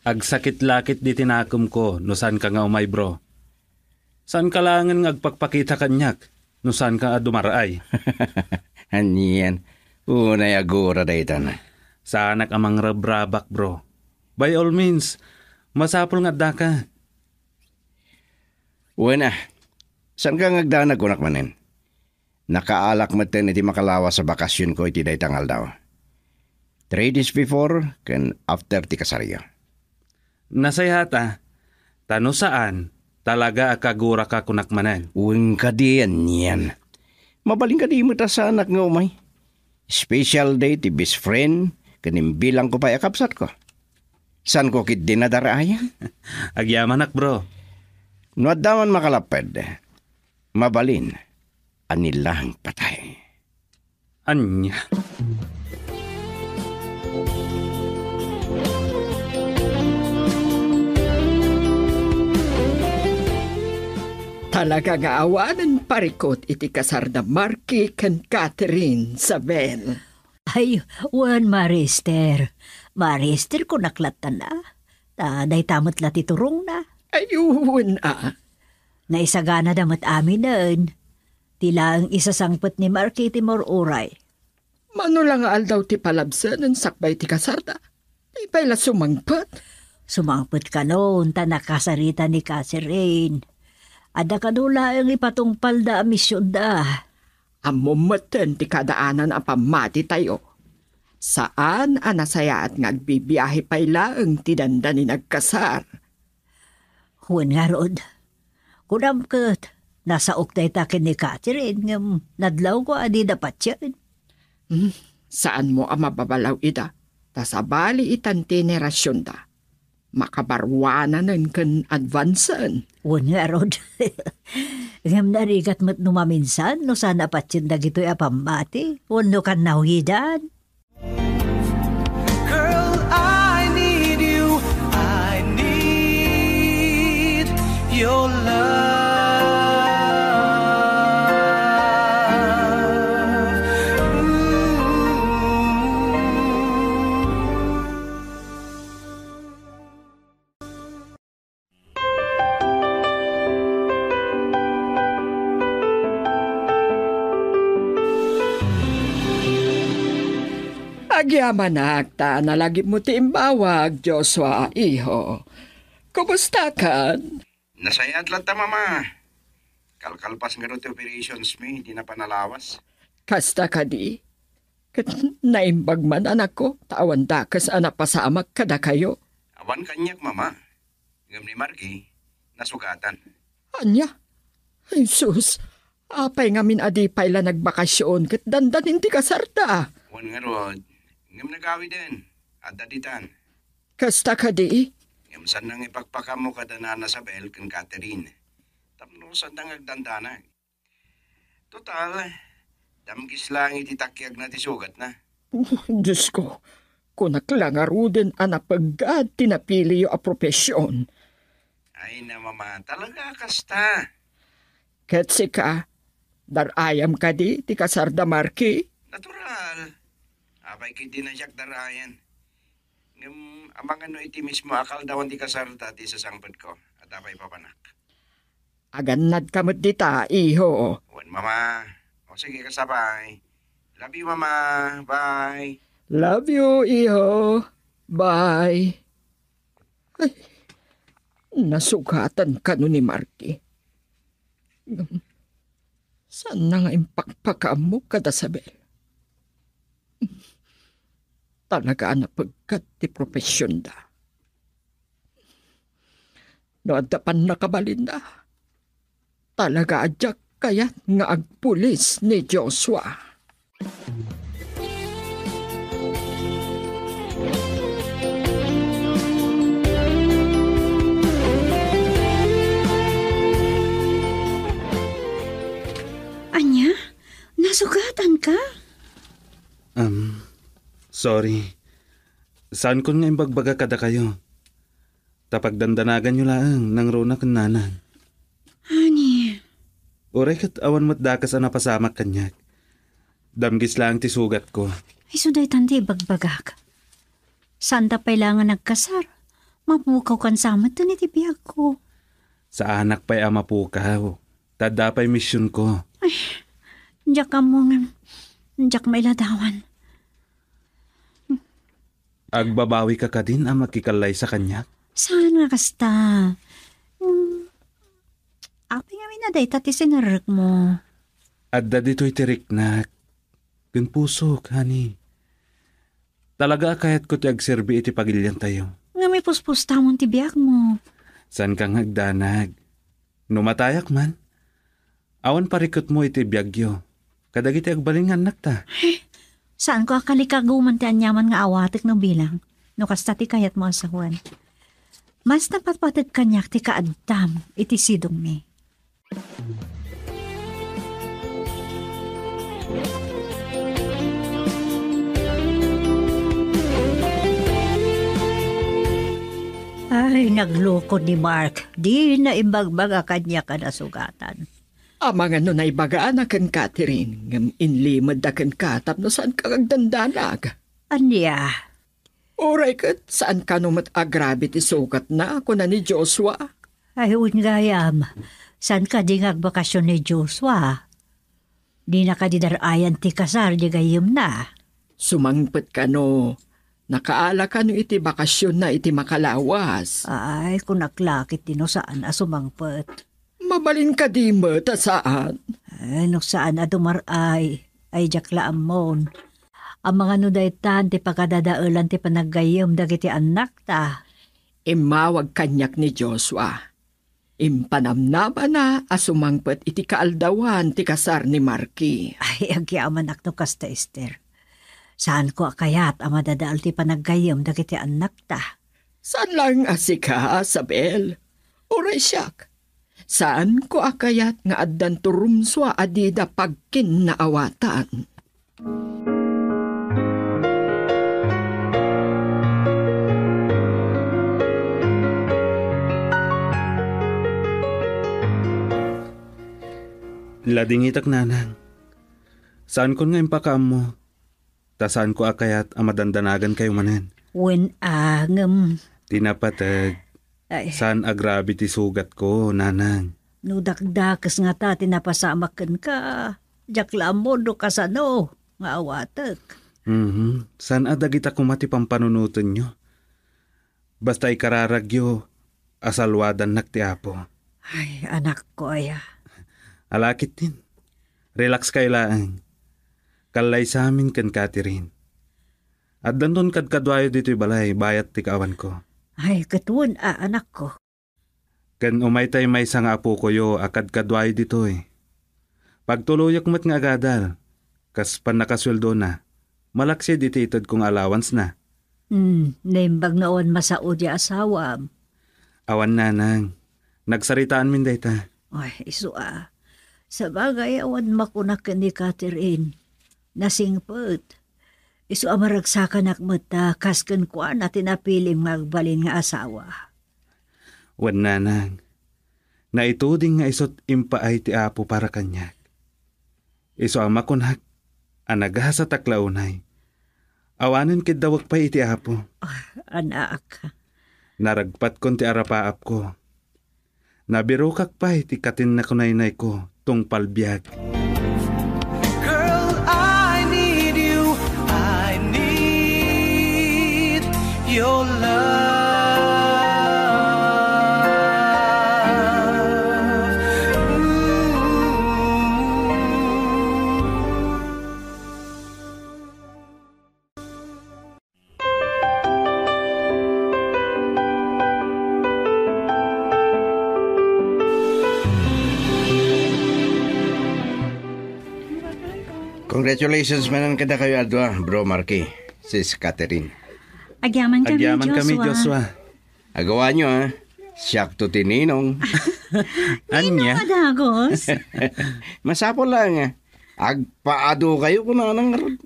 Agsakit la ketdi ti nakemko no saanka nga umay, bro. Saanka laengen nga agpakpakita kaniak no saanka a dumaraay. Anian, unay agura daytan. Saanak a mangrabrabak, bro. By all means, masapul nga addaka. Wen a, saanka nga agdanag, kunak manen. Nakaalak metten iti makalawas a bakasionko iti dayta nga aldaw. Three days before ken after ti kasaryo. Nasayaat a, ta no saan, talaga a kaguraka kunak manen. Wen kadi, anian. Mabalin kadi met a saanak nga umay. Special day ti best friend ken imbilangko pay a kabsatko. Saanko ketdi nadaraayan? Agyamanak, bro. No adda man makalapped, mabalin a ni laeng patay. Ania? Talaga nga awanen parikut iti kasar da Marky ken Catherine, Isabel. Ay, wen, Marister. Marister, kunak latta na. Ta dayta met la ti turongna. Ay, wen a. Naisaganada met aminen. Ti laeng isasangpet ni Marky ti maururay. Mano la nga aldaw ti palabsenen sakbay ti kasarda? Di pay la sumangpet? Sumangpet kanon ta nakasarita ni Catherine. Adda kano laeng ipatungpalda a misionda. Ammom metten ti kadaanan a pammatitayo. Saan a nasayaat nga agbibiahe pay laeng ti dandanin agkasar. Wen ngarud, kunam ket, Nasaok dayta ken ni Catherine, ngem nadlawko a dida patien. Hmm, saanmo a mababalaw ida, ta sabali itan ti henerasionda. Makabaruananen ken advansen. Wen ngarud. Ngem narigat met no maminsan no saan a patien dagitoy a pammati wenno kannawidan. Girl, I need you. I need your love. Ooh. Agyamanak ta nalagipmo ti imbawag, Joshua, iho. Kumustakan? Nasayaat latta, Mama. Kalkalpas ngarud ti operations mi, di napan nalawas. Kasta kadi? Ket naimbag man, anakko, ta awan dakes a napasamak kadakayo. Awan kaniak, Mama. Ngem ni Marky, nasugatan. Ania? Jesus, apay ngamin a di pay la nagbakasyon ket dandanin ti kasarda? Wen ngarud, ngem nagawiden, adda ditan. Kasta kadi? Ngem saan nga ipakpakammo kada Nana Sabel ken Catherine. Tapno sanda nga agdandanag. Total, damgis laeng iti takiagna ti sugatna. Diosko, kunak la ngaruden a napeggad ti napiliyo a profesion. Ay, na, Mama, talaga a kasta. Ket sika, dar-ayam kadi ti kasarda Marky? Natural. Apay ketdi a diak dar-ayan. Ngem amangan no iti mismo a kaldawan ti kasarda ti sasangpetko, adda pay papanak. Agannadka met dita, iho. Wen, Mama. O sige, kasta pay. Love you, Mama. Bye. Love you, iho. Bye. Ay, nasugatan kano ni Marky. Saanna nga impakpakaammo kada Sabel? Talaga a napeggad ti profesionda. No adda pannakabalinda, talaga a diak kayat nga agpulis ni Joshua. Ania? Nasugatanka? Um, sorry. Saankon nga imbagbaga kadakayo. Ta pagdandanaganyo laeng nangruna ken nanang. Honey. Uray ket awan met dakes a napasamak kaniak. Damgis laeng ti sugatko. Isu daytan ti ibagbagak. Saanta pay la nga nagkasar. Mapukawkan sa met iti biagko. Saanak pay a mapukaw. Ta adda pay misionko. Ay, diak ammo ngem diak mailadawan. Agbabawika kadin a makikallaysa kaniak? Saan nga kasta? Hmm, apay ngamin a dayta ti sinerrekmo? Adda ditoy ti riknak ken pusok, honey. Talaga a kayatko ti agserbi iti pagiliantayo. Ngem ipuspustamon ti biagmo. Saanka nga agdanag. No matayak man, awan parikutmo iti biagyo kadagiti agbalin nga annakta. Eh, saanko a kalikaguman ti aniaman nga awatek no bilang, no kasta ti kayatmo a sawen. Mas napatpateg kaniak ti kaaddam iti sidongmi. Ay, naglukod ni Mark. Dina imbagbaga kaniak a nasugatan. Amangan no naibagana ken Catherine, ngem inlimedda kenka tapno saanka agdandanag. Ania? Uray ket saan kano met agrabe ti sugatna, kuna ni Joshua. Ay, wen gayam, saan kadi nga agbakasyon ni Joshua? Dina kadi dar-ayan ti kasar di gayyemna? Sumangpet kano, nakaala kano iti bakasionna iti makalawas? Ay, kunak la ketdi no saan a sumangpet. Mabalin kadi met a saan? Ay, no saan a dumar-ay, ay diak la ammon. Amangan no daytan ti pakadadaelan ti panaggayyem dagiti annakta. Immawag kaniak ni Joshua. Impanamnamana a sumangpet iti kaaldawan ti kasar ni Marky. Ay, agyamanak no kasta, Esther. Saanko a kayat a madadael ti panaggayyem dagiti annakta. Saan laeng a sika, Sabel. Uray siak. Saanko a kayat nga addanto rumsua a dida pagkinnaawatan. Ladingitak, nanang. Saankon nga impakaammo, ta saanko a kayat a madandanagankayo manen. Wen a, ngem. Ti napateg, Ay. Saan a grabe ti sugatko, nanang. No dakdakes ngata ti napasamak kenka, diak la ammo no kasano nga awatek. Mhm. Saan a dagita koma ti pampanunotenyo. Basta ikararagyo a salwadannak ti Apo. Ay, anakko aya. Ala ketdin. Relax kayo laeng. Kallaysamin ken Catherine. Addanton kadkaduayo ditoy balay bayat ti kaawanko. Ay, ket wen a, anakko. Ken umaytay maysa nga apokoyo a kadkaduayo ditoy. Pagtuloyek met nga agadal, kas pannakasueldona, malaksid iti itedko nga allowance-na. Hmm, naimbag nga awan masao ti asawam. Awan, nanang. Nagsaritaanmin dayta. Ay, isu a. Sabagay, awan makunak ken ni Catherine. Nasingpet. Isu a maragsakanak met ta kas kenkuana ti napilim nga agbalin nga asawa. Wen, nanang, naituding nga isut' impaay ti Apo para kaniak. Isu a makunak a nagasatak la unay. Awanen kiddawek pay iti Apo. Ah, anak. Naragpatkon ti arapaapko. Nabirokak pay ti katinnakunaynayko tungpal biag. Girl, I need you. I need your love. Ooh. Congratulations manen kadakayo a dua, Bro Marky, Sis Catherine. Agyaman kami, Agyaman kami, Joshua. Joshua. Agawanyo, a. Siakto ti ninong. Ninong Ania? A dagos. Masapul laeng, a. Agpaadu kayo, kunana ngarud.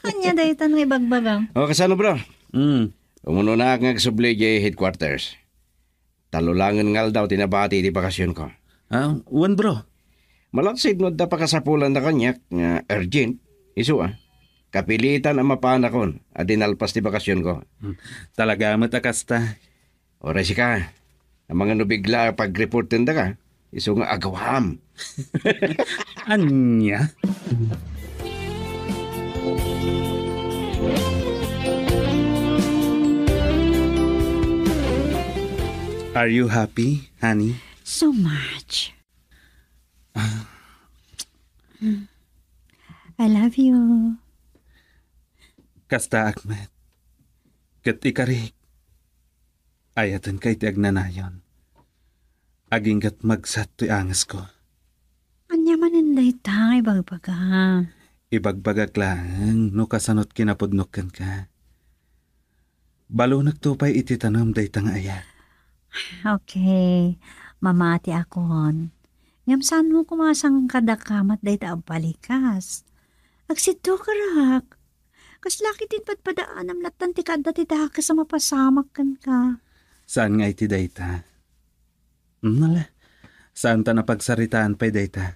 Ania dayta nga ibagbagam? O, kasano, bro? Mm. Umunonak nga agsubli idiay headquarters. Tallo laengen nga aldaw ti nabati iti bakasionko. Ah, wen, bro. Malaksid no adda pakasapulanda kaniak nga urgent, isu a. Kapilitan a mapaanakon a dinalpas ti bakasionko. Hmm. Talaga met a kasta. Uray sika, amangan no bigla a pagreportendaka, isu nga agawam. Ania? Are you happy, honey? So much. Ah. I love you. Kastaak met. Ket ikarik, ayatenka iti agnanayon. Aginggat magsat toy angesko. Ania manen dayta nga ibagbagam? Ibagbagak laeng no kasanot kinapudnok kenka. Balonekto pay iti tanem dayta nga ayat. Okay, mamatiakon. Ngem saanmo koma a sangkadakamat dayta a balikas? Agsiddukerak. Kasla ketdin padpadaanam lattan ti kaadda ti dakes a mapasamak kenka. Saan nga iti dayta? Nala, saantan a pagsaritaan pay dayta.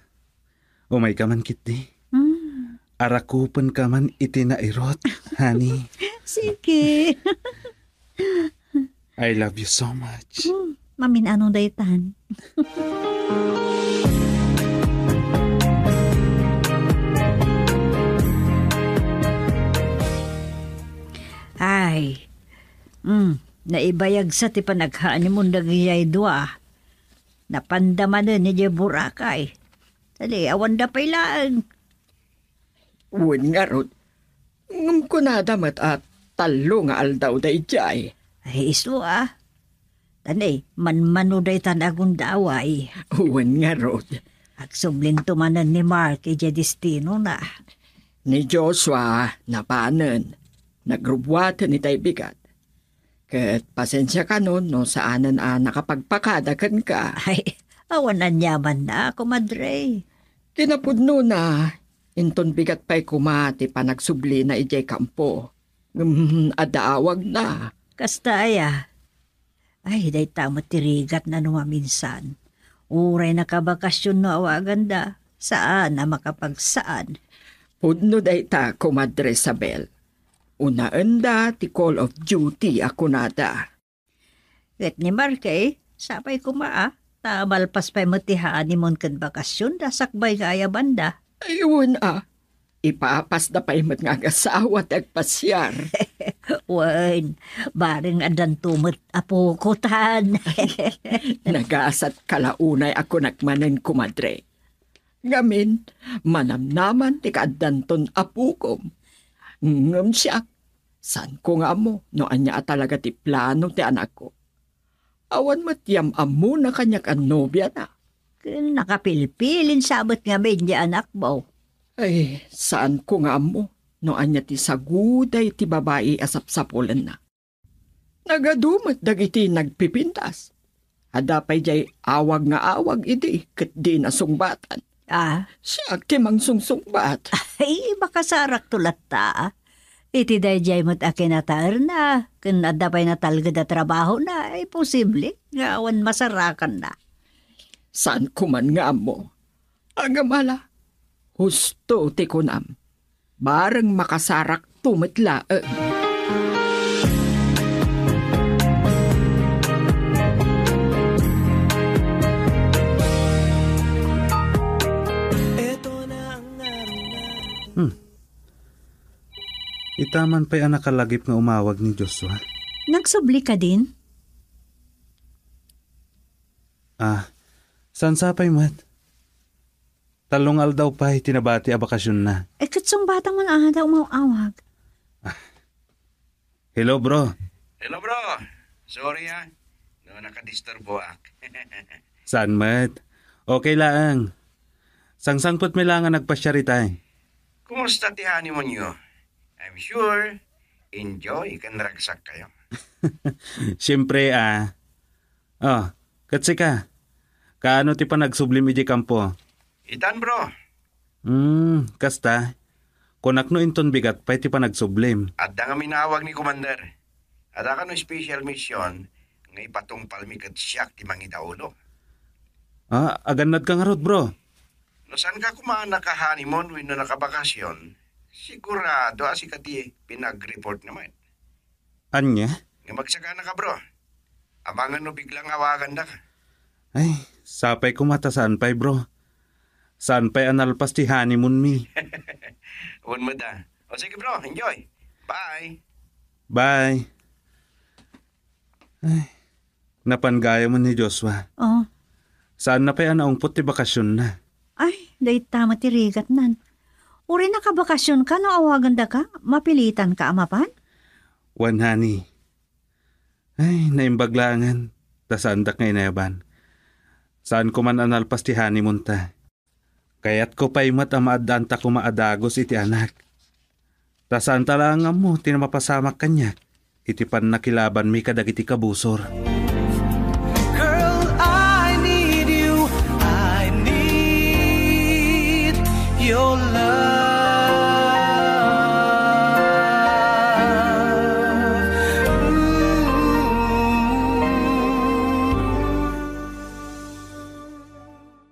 Umayka man ketdi. Mm. Arakupenka man iti nairut, honey. Sige. I love you so much. Hmm, mamin-ano daytan. Ay, mm, naibayagsa ti panaghaanimon dagijay dua. Napanda manen idiay Boracay. Tadi, awanda pay laeng. Wen ngarud, ngem kunada met a tallo nga aldaw daydiay. Ay, isu a. Ani, manmano daytan a gundaway. Wen ngarud. Agsublinto manen ni Mark idiay destinona. Ni Joshua, napanen. Nagrubbuaten itay bigat. Ket pasensia kanon no saanen a nakapagpakada kenka. Ay, awan aniamanna, kumadre. Kinapudnona, inton bigat pay koma ti panagsublina idiay kampo. Ngem adda awagna. Kasta aya? Ay, dayta met ti rigatna no maminsan. Uray nakabakasyon no awaganda, saan a makapagsaan. Pudno dayta, Kumadre Isabel. Unaenda ti Call of Duty a kunada. Ket ni Mark, sapay koma, a, ta malpas pay met ti honeymoon ken bakasyonda sakbay nga ayabanda. Ay, wen a. Ipapasda pay met nga agasawa ti agpasiar. Wen, bareng addanto met a pukotan. Nagasat ka la unay a kunak manen, kumadre. Ngamin, manamnaman ti kaaddanton a pukom. Ngem siak, saanko nga ammo no ania a talaga ti plano ti anakko. Awan met yam-ammona kaniak a nobiana. Ken nakapilpilin sabet ngamin ti anakmo. Ay, saanko nga ammo no ania ti saguday ti babai a sapsapulenna. Nagadu met dagiti nagpipintas. Adda pay diay awag nga awag idi ket di nasungbatan. Ah? Siak ti mangsungsungbat. Ay, makasarakto latta. Iti daydiay met a kinataerna, ken adda pay natalged a trabahona, ay posible nga awan masarakanna. Saanko man nga ammo. Ngem ala, husto ti kunam. Bareng makasarakto met laeng. Hmm. Ita man pay a nakalagip nga umawag ni Joshua. Nagsubli kadin? Ah, saan sapay met? Tallo nga aldaw pay ti nabati a bakasionna. Eh, ket sungbatang man a adda umaw-awag. Ah. Hello, bro. Hello, bro. Sorry, ah. No, nakadisturboak. Saan met? Okay laeng. Sangsangpet mi la nga nagpasiar itay. Kumusta ti honeymoon yo? I'm sure, enjoy ken ragsak kayo. Siyempre, ah. Oh, ket sika? Kaano ti panagsublim idiay kampo? Itan, bro. Hmm, kasta. Kunak no inton bigat pay ti panagsublim. Adda ngamin awag ni Commander. Adda kano special mission nga ipatungpalmi ket siak ti mangidaulo. Ah, agannad ka ngarud, bro? No saan ka koma naka-honeymoon wenno nakabakasyon, sigurado a sika ti pinag-report naman. Ania? Nga magsagana ka, bro. Amangan no biglang awaganda ka. Ay, sapay koma ta saan pay, bro. Saan pay a nalpas ti honeymoon mi. Wen met a. O sige, bro, enjoy. Bye. Bye. Ay, napan gayam ni Joshua. Oh. Saanna pay a naungpot ti bakasionna. Ay, dayta met ti rigatnan. Uray nakabakasyon ka no awaganda ka, mapilitan ka a mapan? Wen, honey. Ay, naimbag laengen, ta saandak nga inayaban. Saan ko man a nalpas ti honeymoon ta. Kayatko pay met a maaddanta koma a dagus iti anak. Ta saanta laeng nga ammo ti mapasamak kaniak iti pannakilabanmi kadagiti kabusor. Girl, I need you. I need your love. Ooh.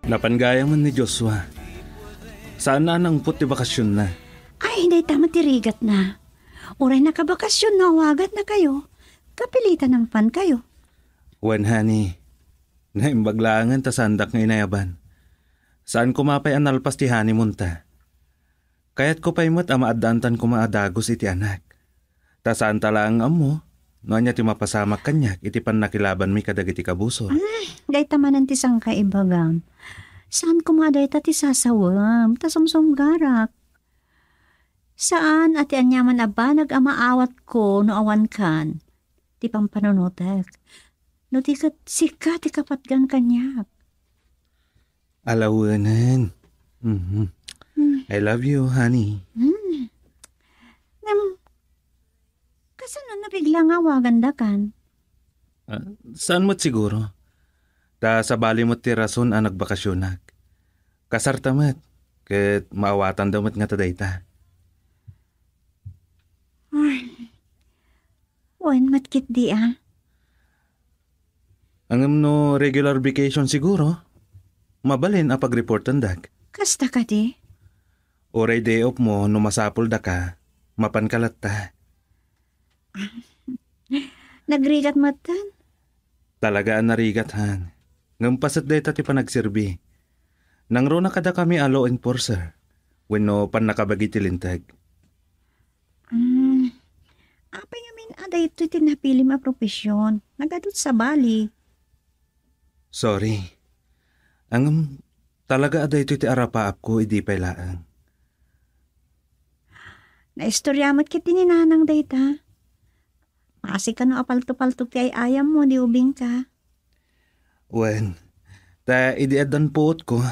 Napan gayam ni Joshua. Saanna a naungpot ti bakasionna. Ay, dayta met ti rigatna. Uray nakabakasyon no awaganna kayo, kapilitan a mapan kayo. Wen, honey. Naimbag laengen ta saandak nga inayaban. Saan koma pay a nalpas ti honeymoon ta. Kayatko pay met a maaddantan koma a dagus iti anak. Ta saanta laeng nga ammo no ania ti mapasamak kaniak iti pannakilabanmi kadagiti kabusor. Ay, dayta manen ti sangkaibagam. Saan koma dayta ti sasawem, ta sumsunggarak. Saan a ti aniaman a banag a maawatko no awan kan ti pampanunotek. No di ket sika ti kapatgan kaniak. Alawenen. Mhm. Hmm. I love you, honey. Hmm. Ngem, kasano nabigla nga awagandakan? Ah, saan met siguro? Ta sabali met ti rason a nagbakasionak. Kasarta met, ket maawatanda met ngata dayta. Ay. Wen, met ketdi a. Ngem no regular vacation siguro, mabalin a pagreportendak. Kasta kadi? Uray day off mo no masapuldaka, mapanka latta. Nagrigat metten? Talaga a narigat, han. Ngem paset dayta ti panagserbi. Nangruna kadakami a law enforcer wenno pannakabagi ti linteg. Hmm. Apay ngamin a daytoy ti napilim a profession? Nagadut sabali. Sorry. Ngem, talaga a daytoy ti arapaapko idi pay laeng. Naistorya met ketdi ni Nanang dayta. Masi kano a palto-paltog ti ay-ayammo, di ubingka. Wen, ta idi addan puotko,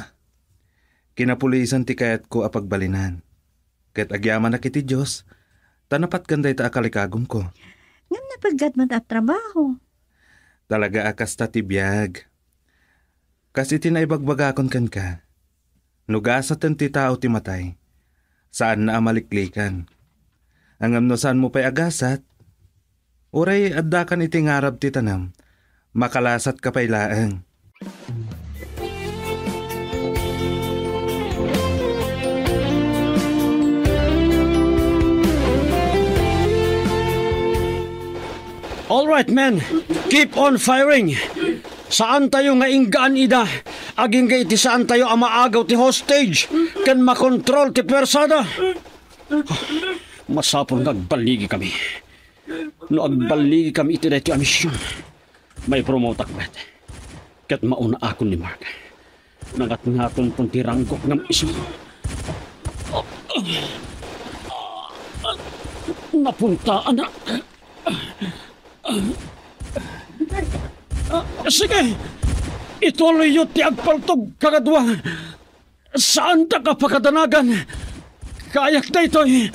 kinapulisan ti kayatko a pagbalinan. Ket agyamanak iti Dios, ta napatgan dayta a kalikagumko. Ngem napeggad met a trabaho. Talaga a kasta ti biag. Kas iti naibagbagakon kenka, no gasaten ti tao ti matay, saanna a maliklikan. Ngem no saanmo pay a gasat, uray addakan iti ngarab ti tanem, makalasatka pay laeng. All right, men. Keep on firing. Saantayo nga inggaan ida, agingga iti saantayo a maagaw ti hostage ken makontrol ti persada. Masapul nga agballigikami. No agballigikami iti daytoy a mision, maipromotak met. Ket mauna akon ni Mark. Nangatngatonton ti ranggok ngem isu. Napuntaanak. Sige, ituloyyo ti agpaltog, kakadua. Saandak a pakadanagan. Kayak daytoy.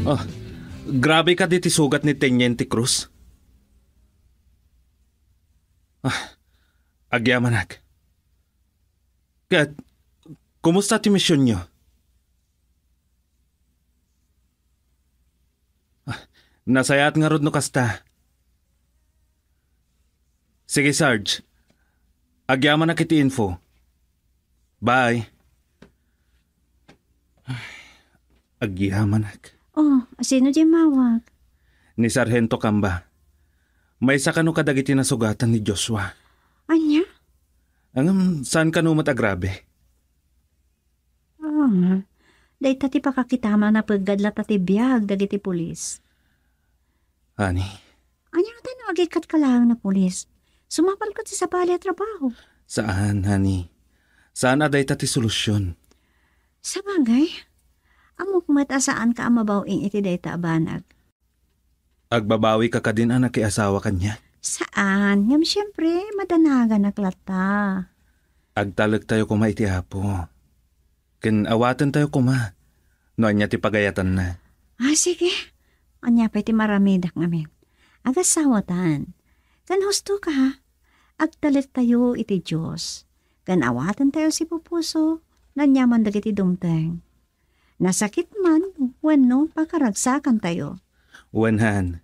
Ah, grabe kadi ti sugat ni Teniente Cruz. Ah, agyamanak. Ket, kumusta ti misionyo? Ah, nasayaat ngarud no kasta. Sige, Sarge. Agyamanak iti info. Bye. Ay, agyamanak. Oh, asino diay mawag? Ni Sargento Camba. Maysa kano kadagiti nasugatan ni Joshua. Ania? Ngem, saan kano met agrabe? Ah, dayta ti pakakitama a napeggad latta ti biag dagiti pulis. Honey. Ania ngata no agikkatka laeng a pulis? Sumapalka ti sabali a trabaho. Saan, honey. Saan a dayta ti solusyon. Sabagay, ammok met a saanka a mabaw-ing iti dayta a banag. Agbabawika kadin a nakiasawa kaniak? Saan, ngem siempre, madanaganak latta. Agtalektayo koma iti Apo. Ken awatentayo koma no ania ti pagayatanna. Ah, sige. Ania pay ti maramidak ngamin? Agasawatan. Ken hustoka, agtalektayo iti Dios. Ken awatentayo sipupuso no aniaman dagiti dumteng. Nasakit man wenno pakaragsakantayo. Wen han,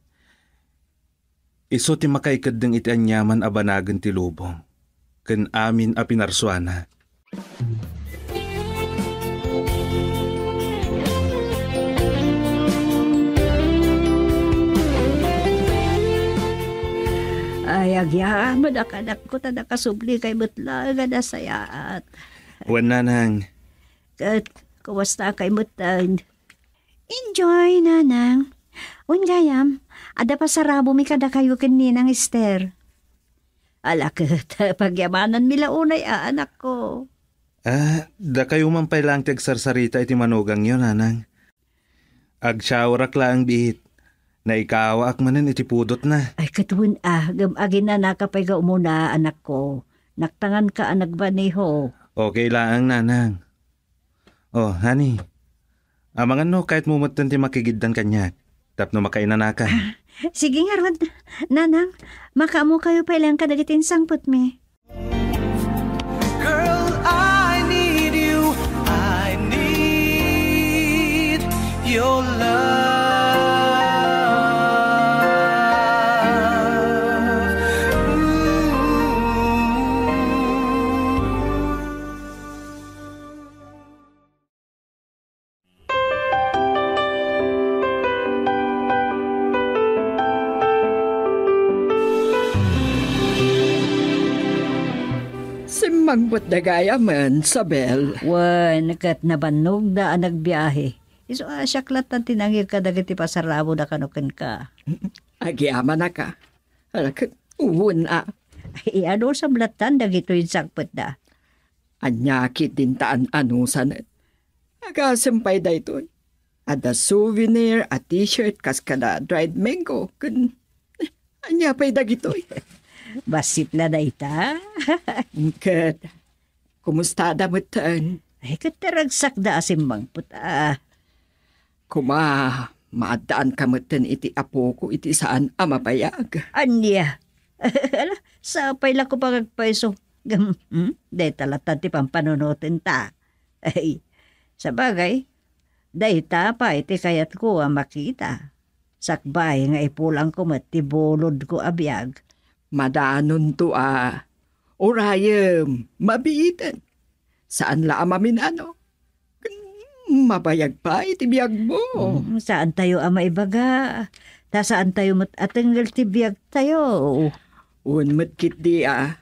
isu ti makaikeddeng iti aniaman a banagen ti lubong ken amin a pinarsuana. Ay, agyamanak, anakko, ta nakasublikay met laeng a nasayaat. Wen, nanang. Ket, kumastakay metten? Enjoy, nanang. Wen gayam, adda pasarabomi kadakayo ken Ninang Ester. Ala ket, pagyamananmi la unay a, anakko. Ah, dakayo man pay laeng ti agsarsarita iti manugangyo, nanang. Agshowerak laeng biit. Naikawaak manen iti pudotna. Ay, ket wen a, ngem aginanaka pay nga umuna, anakko. Naktanganka a nagmaneho. Okay laeng, nanang. Oh, honey. Amangan no kayatmo metten ti makigiddan kaniak tapno makainanaka. Ah, sige ngarud, nanang, makaammokayo pay laeng kadagiti insangpetmi. Girl, I need you. I need your love. Ooh. Simmangpet da gayamen, Sabel. Wen, ket nabannogda a nagbiahe. Isu a siak lattan ti nangir kadagiti pasaramon a kano kenka. Agyamanak a. Ala, ket wen a. Ay, ianusam lattan dagitoy insangpetda. Ania ketdin ta an-anusanen? Agasem pay daytoy. Adda souvenir a t-shirt kas kada dried mango, ken, eh, ania pay dagitoy? Bassit la dayta. Ket, kumusta da metten? Ay, ket ti ragsakda a simmangpet a. Koma, maaddaanka metten iti apoko iti saan a mabayag. Ania? Ala, sapay la ko pagagpayso. Gam-, hmm? Dayta lattan ti pampanunotenta. Ay, sabagay, dayta pay ti kayatko a makita. Sakbay nga ipulangko met ti bulodko a biag. Madanonto a. Urayem, mabiiten. Saan la a maminano. Mabayag pay ti biagmo. Mm, saantayo a maibaga. Ta saantayo met a tengngel ti biagtayo. Wen met ketdi a.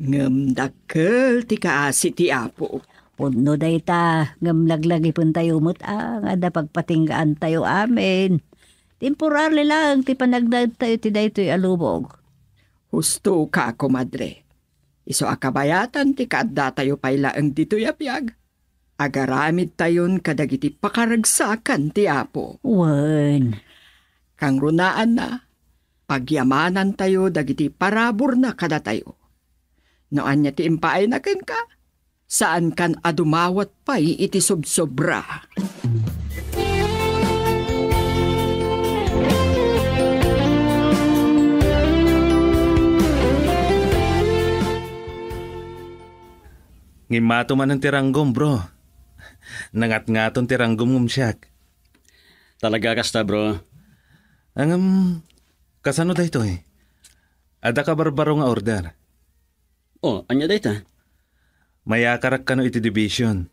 Ngem dakkel ti kaasi ti Apo. Pudno dayta, ngem laglagipentayo met a nga adda pagpatinggaantayo amin. Temporary laeng ti panagnaedtayo ti daytoy a lubong. Husto ka, komadre. Isu a kabayatan ti kaaddatayo pay laeng ditoy a biag. Agaramidtayon kadagiti pakaragsakan ti Apo. Wen. Kangrunaanna, pagyamanantayo dagiti paraburna kadatayo. No ania ti impaayna kenka, saankan a dumawat pay iti sobsobra. Ngimmato manen ti ranggom, bro. Nangatngaton ti ranggom ngem siak. Talaga kasta, bro. Ngem, kasano daytoy? Adda ka barbaro nga order? Oh, ania dayta? Mayakarak kano iti division.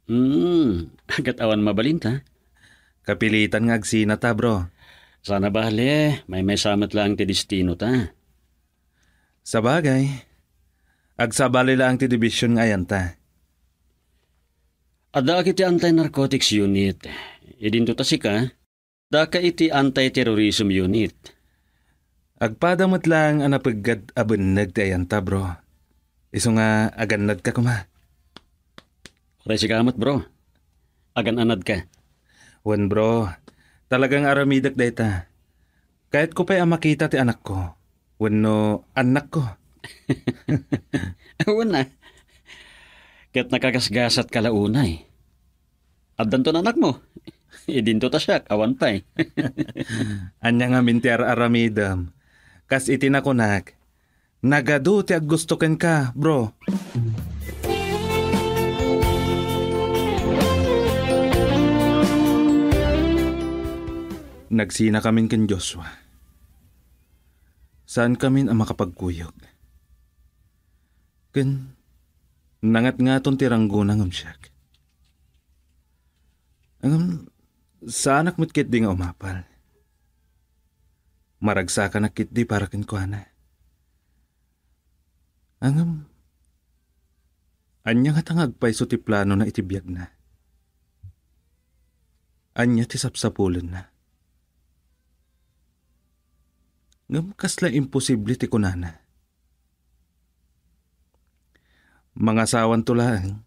Hmm, ket awan mabalinta. Kapilitan nga agsinata, bro. Saan a bale, maymaysa met laeng ti destinota. Sabagay, agsabali laeng ti division nga ayanta. Addaak iti anti-narcotics unit. Idinto ta sika, daka iti anti-terrorism unit. Agpada met laeng a napeggad a benneg ti ayanta, bro. Isu nga agannadka koma. Uray sika met, bro. Agan-anadka. Wen, bro. Talagang aramidek dayta. Kayatko pay a makita ti anakko. Wenno annakko. Wen a. Ket nakagasgasatka la unay. Addanton anakmo? Idinto ta siak, awan pay. Ania ngamin ti ar-aramidem? Kas iti nakunak, nagadu ti aggusto kenka, bro. Nagsinakamin ken Joshua. Saankamin a makapagkuyog. Ken nangatngaton ti ranggona ngem siak. Ngem saanak met ketdi nga umapal. Maragsakanak ketdi para kenkuana. Ngem ania ngata nga agpayso ti planona iti biagna? Ania ti sapsapulenna? Ngem kasla imposible ti kunana. Mangasawanto laeng,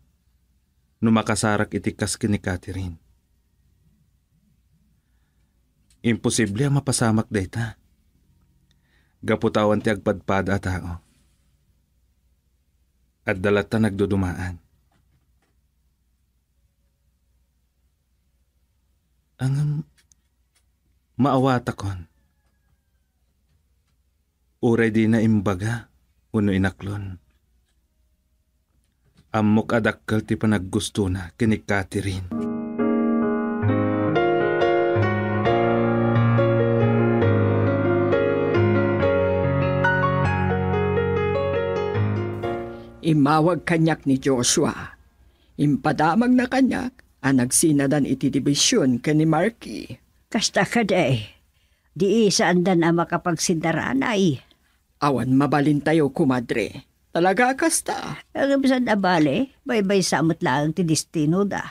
no makasarak iti kas ken ni Catherine. Imposible a mapasamak dayta. Gapu ta awan ti agpadpada a tao. Adda latta nagdudumaan. Ngem maawatakon. Uray dina imbaga wenno inaklon. Ammok a dakkel ti panaggustona ken ni Catherine. Immawag kaniak ni Joshua. Impadamagna kaniak a nagsinadan iti division ken ni Marky. Kasta kadi, di saandan a makapagsindaranay. Awan mabalintayo, kumadre. Talaga a kasta. Ngem saan a bale, baybaysa met laeng ti destinoda.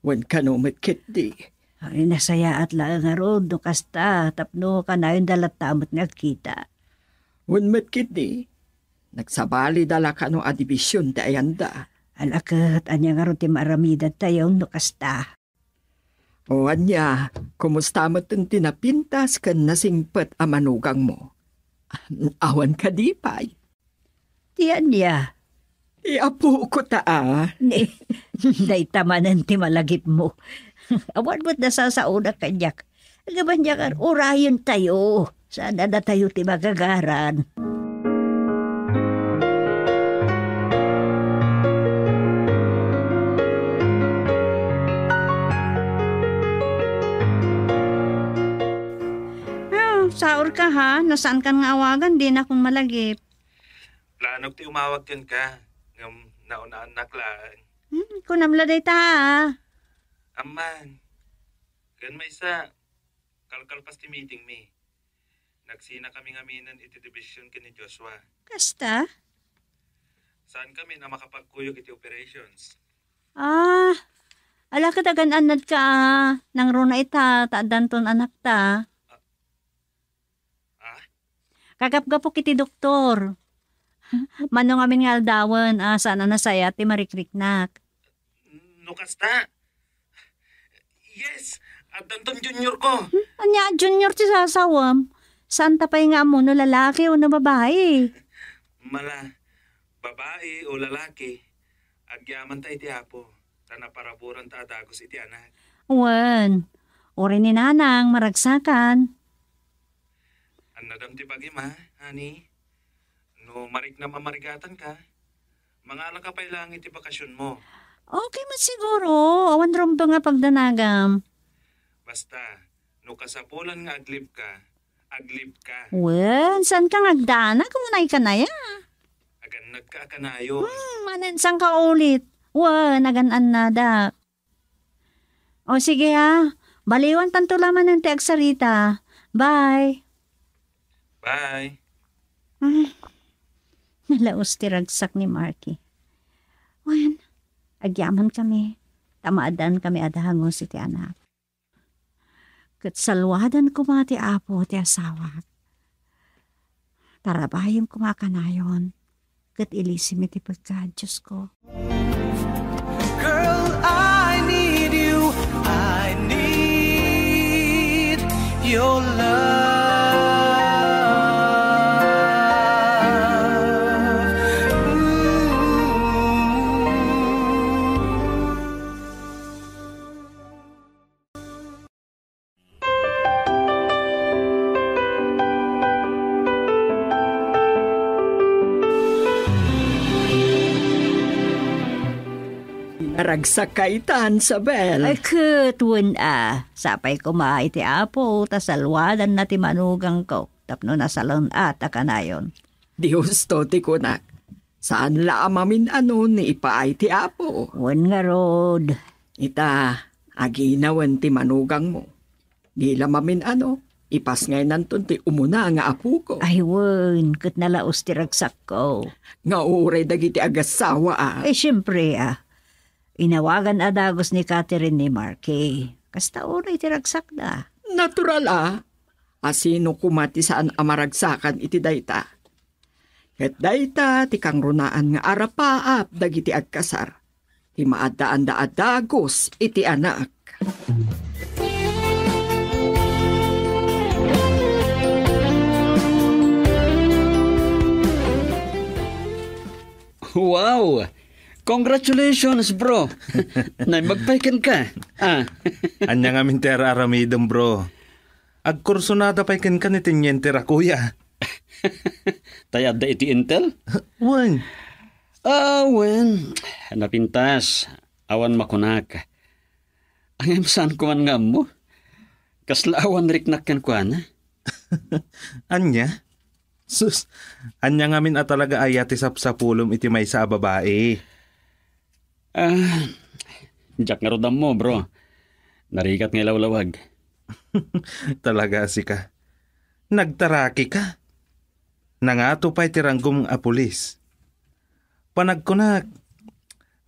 Wen kano met ketdi. Ay, nasayaat laeng ngarud no kasta, tapno kanayonda latta met nga agkita. Wen met ketdi, nagsabalida la kano a division ti ayanda. Ala ket, ania ngarud ti maaramidentayo no kasta? O ania, kumusta met ti napintas ken nasingpet a manugangmo? Awan kadi pay? Ti ania? Ti apoko ta a. Ni, dayta manen ti malagipmo. Awan met nasasaona kaniak. Ngem ania ngarud, urayentayo. Saan a datayo ti magagaran. Ah, saor ka, ha? No saankan nga awagan, dinakon malagip. Planok ti umawag kenka, ngem naunaan nak laeng. Hmm, kunam la dayta, ah. Amman. Ken maysa, kalkalpas ti meeting mi. Nagsinakami ngaminen iti division ken ni Joshua. Kasta? Saankami a makapagkuyog iti operations. Ah, ala ket agan-annadka a nangruna ita ta addanton anakta. Ah? Kagapgapok iti doktor. Mano ngamin nga aldawen a saan a nasayaat ti marikriknak. No kasta, yes, addanton junior ko. Hmm? Ania a junior ti sasawem? Saanta pay nga ammo no lalaki wenno babai. Mala, babai o lalaki, agyamanta iti Apo, ta naparaburanta a dagus iti anak. Wen, uray ni Nanang maragsakan. Annadam ti bagim, a, honey? No mariknam a marigatanka, mangalaka pay laeng iti bakasionmo. Okay met siguro. Awan rumbeng a pagdanagam. Basta, no kasapulan nga aglibka, aglibka. Wen, saanka nga agdanag? Umunay kanaya. Agannadka a kanayon. Hmm, manen, saanka ulit? Wen, agan-annadak. O sige, ha. Baliwantanto la manen ti agsarita. Bye. Bye. Ay, nalaus ti ragsak ni Marky. Wen, agyamankami, ta maaddankami a dagus iti anak. Ket saluadan koma ti Apo ti asawak. Tarabayem koma a kanayon, ket ilisem iti pekka, Diosko. Girl, I need you. I need your love. Ooh. Naragsak ka itan, Sabel. Ay, ket wen a. Sapay koma iti Apo, ta saluadanna ti manugangko tapno nasalun-at a kanayon. Diosto ti kunak. Saan la a mamin-ano ni ipaay ti Apo. Wen ngarud. Ita, aginawen ti manugangmo. Di la mamin-ano, ipasngaynanton ti umuna nga apoko. Ay, wen, ket nalaus ti ragsakko. Nga uray dagiti agassawa, a. Eh, siempre, a. Inawagan a dagus ni Catherine ni Marky. Kasta uray ti ragsakda. Natural, a. A sino koma ti saan a maragsakan iti dayta? Ket dayta ti kangrunaan nga arapaap dagiti agkasar. ti maaddaanda a dagus iti anak. Wow! Congratulations, bro! Naimbag pay kenka. Ah. Ania ngamin ti ar-aramidem, bro? Agkursunada pay kenka ni Teniente Rakuya. Tay adda iti intel? Wen. Ah, wen. Napintas. Awan makunak. Ngem saan ko man nga ammo. Kasla awan riknak kenkuana. Ania? Sus, ania ngamin a talaga aya ti sapsapulem iti maysa a babai? Ah, diak ngarud ammo, bro. Narigat nga ilawlawag. Talaga a sika. Nagtaraki ka. Nangato pay ti ranggom a pulis. Panagkunak,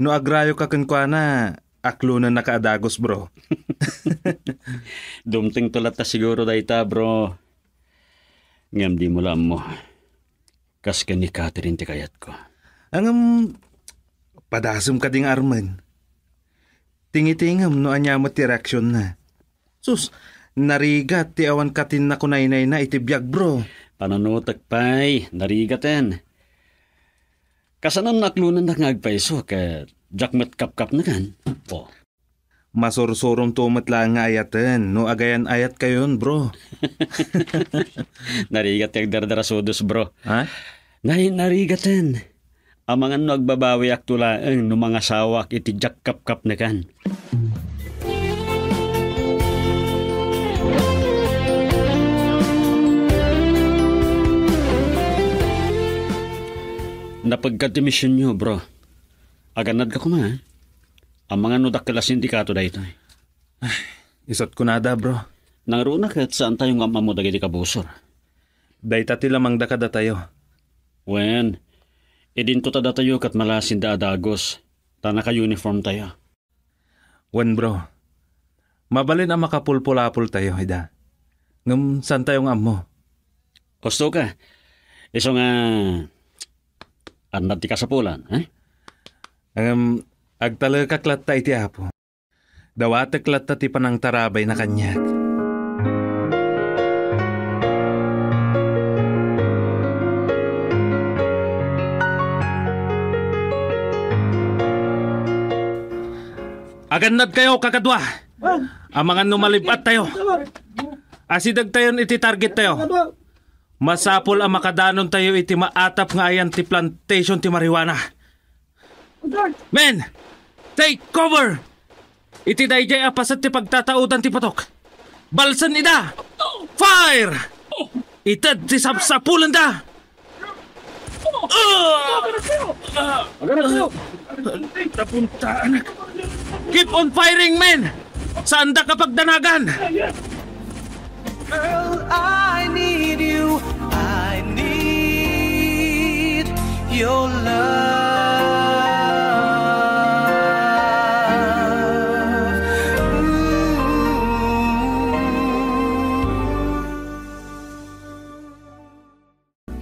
no agrayo ka kenkuana, aklonennaka a dagus, bro. Dumtengto latta siguro dayta, bro. Ngem dimo la ammo. Kas ken ni Catherine ti kayatko. Ngem, padasem kadi nga armen. Tingitingem no ania met ti reaksionna. Sus, narigat ti awan katinna kunaynayna iti biag, bro. Panunotek pay, narigaten. Kasanon aklonennak nga agpayso ket diak met kapkapnekan. Oh. Masursuromto met laeng nga ayaten no agayan-ayatkayon, bro. Narigat ti agdardarasudos, bro. Ha? Nay, narigaten. Amangan no agbabawiakto laeng no mangasawak iti diak kapkapnekan. Napegka ti misionyo, bro. Agannadka koma, eh. Amangan no dakkel a sindikato daytoy. Ay, isut' kunada, bro. Nangruna ket saantayo nga am-ammo dagiti kabusor. Dayta ti lamangda kadatayo. Wen, idinto ta datayo ket malasinda a dagus, ta naka-uniform tayo. Wen, bro. Mabalin a makapulpulapol tayo ida. Ngem saantayo nga ammo? Husto ka. Isu nga, annad ti kasapulan, eh? Ngem agtalekak latta iti Apo. Dawatek latta ti panangtarabayna kaniak. Agannadkayo, kakadua. Amangan no malib-attayo. Asidegtayon iti targettayo. Masapul a makadanontayo iti maatap nga ayan ti plantation ti marijuana. Men, take cover! Iti daydiay a paset ti pagtataudan ti putok. Balsen ida! Fire! Ited ti sapsapulenda! Ah! Agaraw! Tapuntaanak! Keep on firing, men! Saandak a pagdanagan! Girl, I need you. I need your love. Ooh.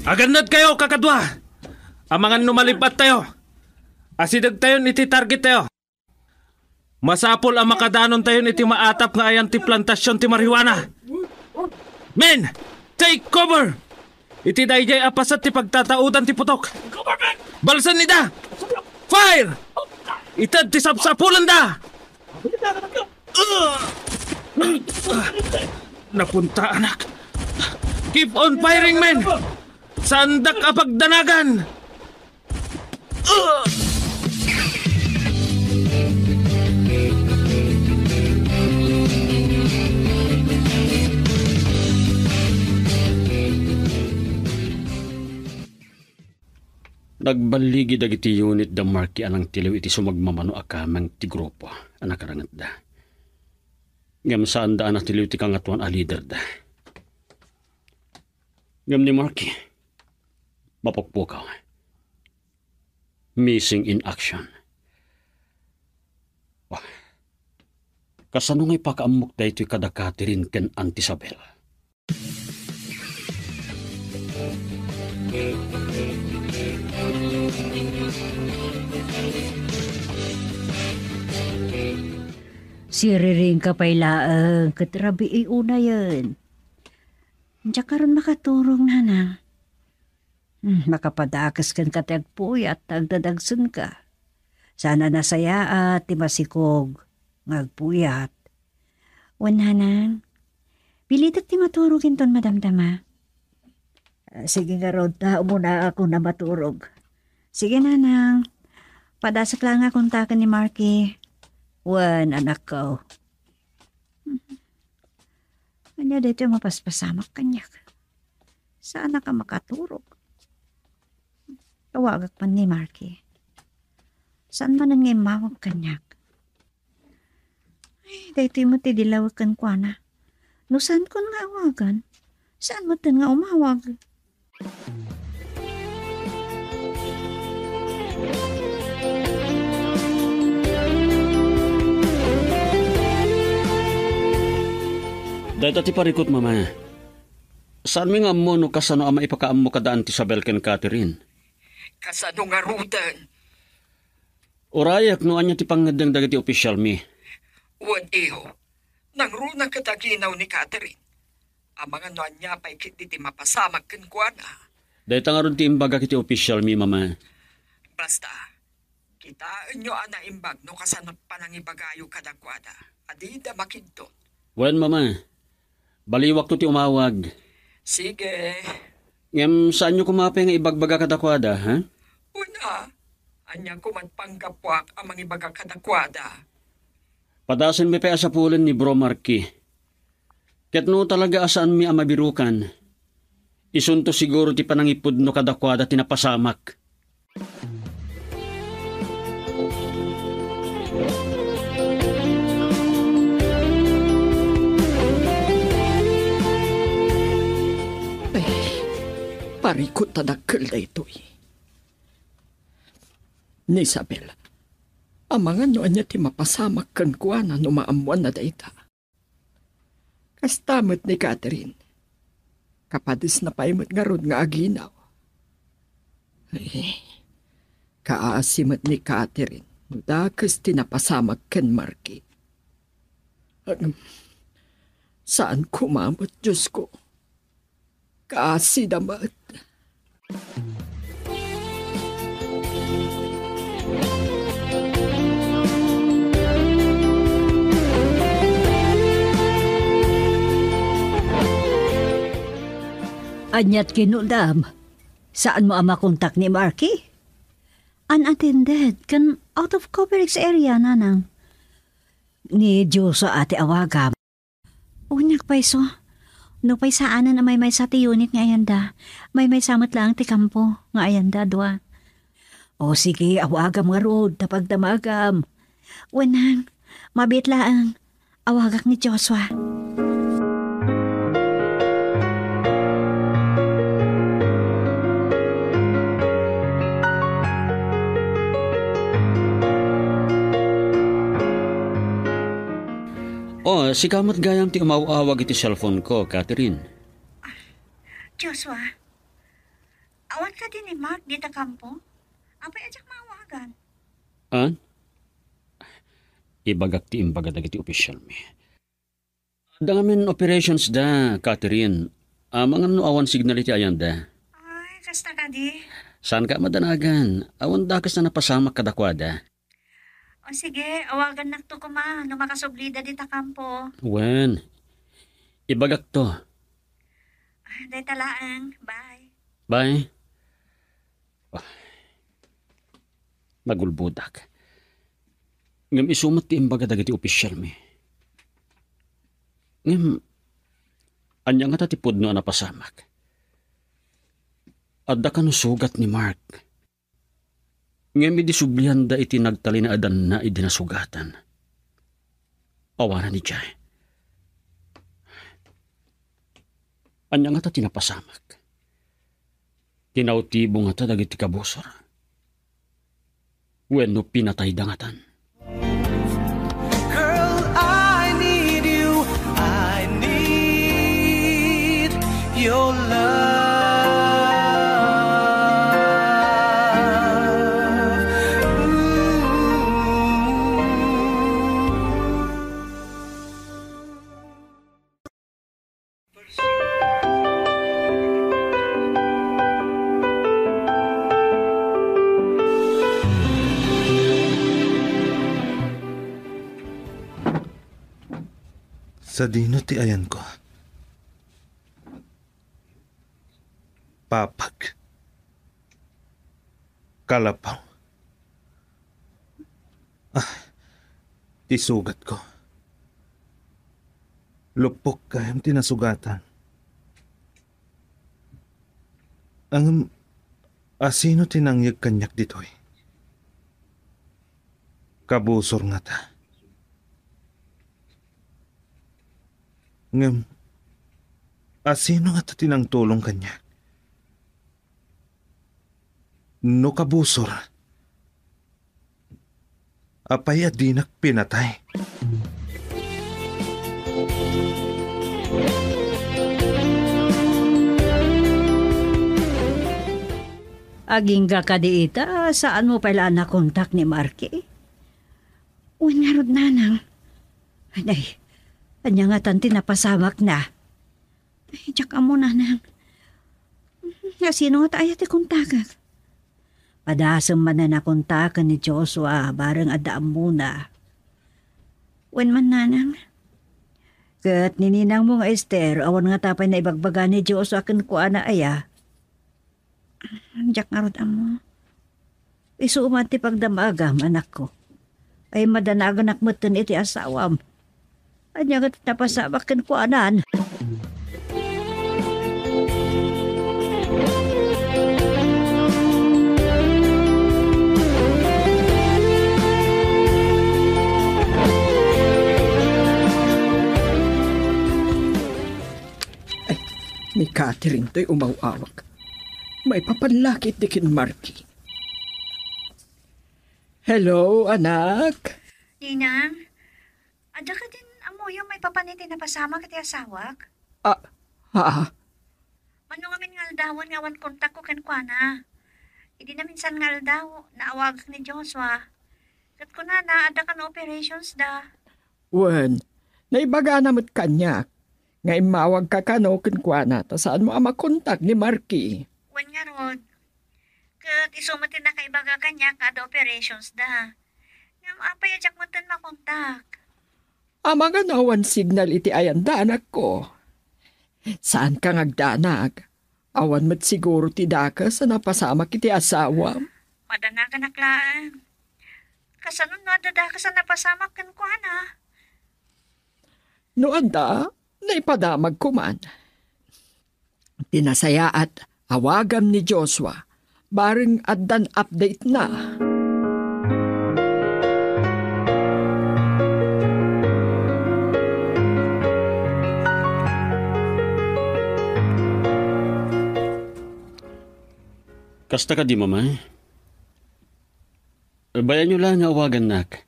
Agannadkayo, kakadua! Amangan no malib-attayo. Asidegtayon iti targettayo. Masapul a makadanontayon iti maatap nga ayan ti plantasion ti marijuana. Men, take cover! Iti daydiay a paset ti pagtataudan ti putok. Balsen ida! Fire! Ited ti sapsapulenda! Napuntaanak! Keep on firing, men! Saandak a pagdanagan! Nagballigi dagiti unit da Marky a nangtiliw iti sumagmamano a kameng ti grupo a nakarangetda. Ngem saanda a natiliw ti Kangatoan a liderda. Ngem ni Marky, mapukpukaw. Missing in action. Wah, kasano nga ipakaammok daytoy kada Catherine ken Auntie Isabel? Siriring ka pay laeng ket rabii unayen. Diak ngarud makaturog, nanang. Hmm, makapadakes kenka ti agpuyat ta agdadagsenka. Saan a nasayaat ti masikog nga agpuyat. Wen, nanang, pilitek ti maturog inton madamdama. Ah, sige ngarud, ta umunaakon a maturog. Sige, nanang. Padasek laeng a kontaken ni Marky. Wen, anakko. Ania daytoy a mapaspasamak kaniak? Saanak a makaturog. Tawagak man ni Marky. Saan manen nga immawag kaniak? Ay, daytoy met ti dilawek kenkuana. No saankon nga awagan, saan metten nga umawag. Dayta ti parikut, Mama. Saanmi nga ammo no kasano a maipakaammo kada Auntie Isabel ken Catherine. Kasano ngaruden? Urayek no ania ti pangngeddeng dagiti opisyalmi. Wen, iho, nangruna ket aginaw ni Catherine. Amangan no ania pay ketdi ti mapasamak kenkuana. Dayta ngarud ti imbagak iti opisyalmi, Mama. Basta, kitaenyo a naimbag no kasano panangibagayo kadakuada a dida makidtot. Wen, Mama. Baliwakto ti umawag. Sige. Ngem saanyo koma pay nga ibagbaga kadakuada, ha? Una, ania koman panggapuak a mangibaga kadakuada? Padasenmi pay a sapulen ni Bro Marky. Ket no talaga a saanmi a mabirukan, isunto siguro ti panangipudno kadakuada ti napasamak. Ay, parikut ta dakkel daytoy. Ni Isabel, amangan no ania ti mapasamak kenkuana no maammuanna dayta. Kasta met ni Catherine. Kapadesna pay met ngarud nga aginaw. Ay, kaasi met ni Catherine no dakes ti napasamak ken Marky. Agam, saan koma met, Diosko. Kaasida met. Aniat kinunam? Saanmo a makontak ni Marky? Unattended ken out of coverage area, nanang. Ni Joshua a ti awagam. Unya pay isu, nupay saanen a maymaysa ti unit nga ayanda, maymaysa met laeng ti kampo nga ayanda a dua. O sige, awagam ngarud ta pagdamagam. Wenang, mabiit laeng, awagak ni Joshua. O, sika met gayam ti umaw-awag iti cellphone ko, Catherine. Joshua, awan kadi ni Mark dita kampo? Apay a diak maawagan? An? Ibagak ti imbaga dagiti opisyalmi. Adda ngamin operations da, Catherine. Amangan no awan signal iti ayanda. Ay, kasta kadi? Saanka a madanagan. Awan dakes a napasamak kadakuada. O sige, awagannakto koma no makasublida dita kampo. Wen, ibagakto. Ah, dayta laeng. Bye. Bye. Ah, nagulbodak. Ngem isu met ti imbaga dagiti opisyalmi. Ngem, ania ngata ti pudno a napasamak? Adda kano sugat ni Mark. Ngem idi sublianda iti nagtalinaedanna idi nasugatan, awanan idiay. Ania ngata ti napasamak? Tinawtibo ngata dagiti kabusor? Wenno pinatayda ngatan? Girl, I need you. I need your love. Ooh. Sadino ti ayanko? Papag. Kalapaw. Ah, ti sugatko. Luppok gayam ti nasugatan. Ngem, asino ti nangyeg kaniak ditoy? Kabusor ngata. Ngem, asino ngata ti nangtulong kaniak? No kabusor, apay a dinak pinatay? Agingga kadi ita, saanmo pay la a nakontak ni Marky? Wen ngarud, nanang. Ay, ania ngatan ti napasamakna? Ay, diak ammo, nanang. Asino ngata aya ti kontakek? Padasem manen a kontaken ni Joshua, bareng adda ammona. Wen man, nanang. Ket ni ninangmo nga Esther, awan ngata pay naibagbaga ni Joshua kenkuana aya? Diak ngarud ammo. Isu man ti pagdamagam, anakko. Ay, madanaganak metten iti asawam. Ania nga ti napasamak kenkuanan? Ay, ni Catherine toy umaw-awag. Maipapan la ketdi ken Marky. Hello, anak. Ninang, adda kadin ammoyo maipapan iti napasamak iti asawak? Ah, ha? Mano ngamin nga aldawen nga awan kontakko kenkuana? Idi naminsan nga aldaw, naawagak ni Joshua. Ket kunana, adda kano operations da. Wen, naibagana met kaniak nga immawagka kano kenkuana ta saanmo a makontak ni Marky. Wen ngarud, ket isu met ti nakaibaga kaniak nga adda operations da. Ngem apay a diak metten makontak? Amangan no awan signal iti ayanda, anakko. Saanka nga agdanag. Awan met siguro ti dakes a napasamak iti asawam. Madanaganak laeng. Kasano no adda dakes a napasamak kenkuana? No adda, naipadamagko man. Ti nasayaat, awagam ni Joshua. Bareng addan update na. Kasta kadi, Mama? Bayaenyo la nga awagannak.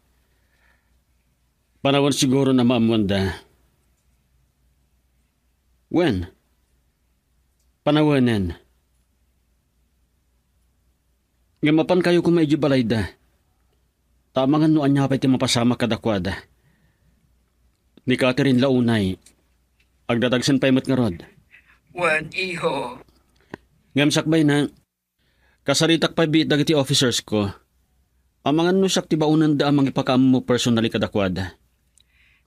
Panawen siguro a maammoanda. Wen, panawenen. Ngem mapankayo koma idiay balayda. Ta amangan no ania pay ti mapasamak kadakuada. Ni Catherine la unay, agdadagsen pay met ngarud. Wen, iho. Ngem sakbayna, kasaritak pay biit dagiti officersko. Amangan no siak ti baonenda a mangipakaammo personally kadakuada.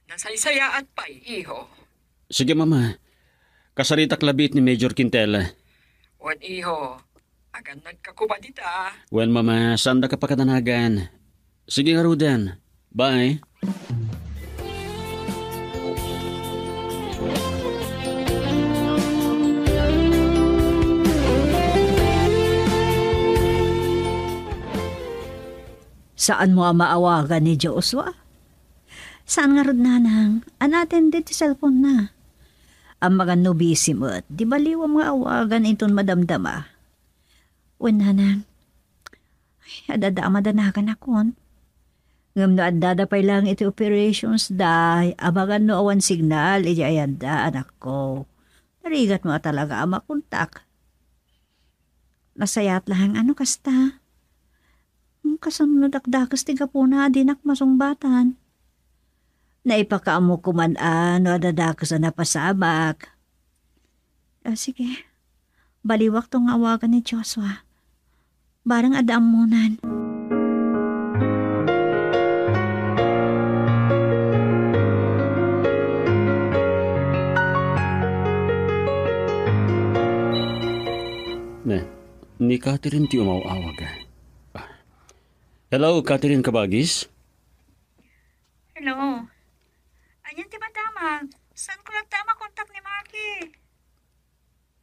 Nasaysayaat pay, iho. Sige, Mama. Kasaritak la biit ni Major Quintela. Wen, iho. Agannadka koma dita. Wen, Mama, saandaka pakadanagan. Sige ngaruden. Bye. Saanmo a maawagan ni Joshua? Saan ngarud, nanang. Unattended ti cellphone-na. Amangan no busy met, di baliwam nga awagan inton madamdama. Wen, nanang. Ay, adda a madanaganakon. Ngem no addada pay laeng iti operations da, amangan no awan signal iti ayanda, anakko. Narigatmo a talaga a makontak. Nasayaat laeng no kasta. Hmm, kasano no dakdakes ti gapuna a dinak masungbatan? Naipakaammo koma a no adda dakes a napasamak. Ah, sige. Baliwakto nga awagan ni Joshua. Bareng adda ammonan. Catherine ti umaw-awag. Ah. Hello, Catherine Kabagis? Hello. Ania ti madamag? Saan ko latta a makontak ni Marky?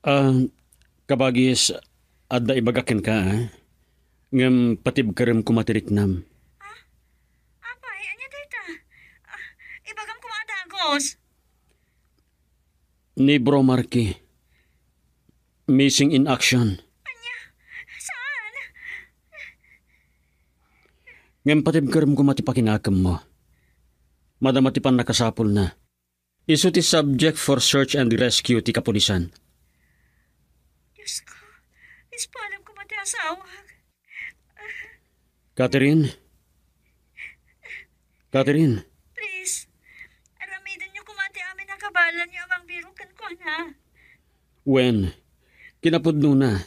Ah, Kabagis, adda ibagak kenka, ah. Ngem patibkerem koma ti riknam. Ah? Apay, ania dayta? Ah, ibagam koma a dagus. Ni Bro Marky. Missing in action. Ania? Saan? Ngem patibkerem koma ti pakinakemmo. Madama ti pannakasapulna. Isu ti subject for search and rescue ti kapulisan. Diyos ko, ispalem koma ti asawak. Catherine? Catherine? Please, aramidenyo koma ti amin a kabaelanyo a mangbirok kenkuana. Wen, kinapudnona,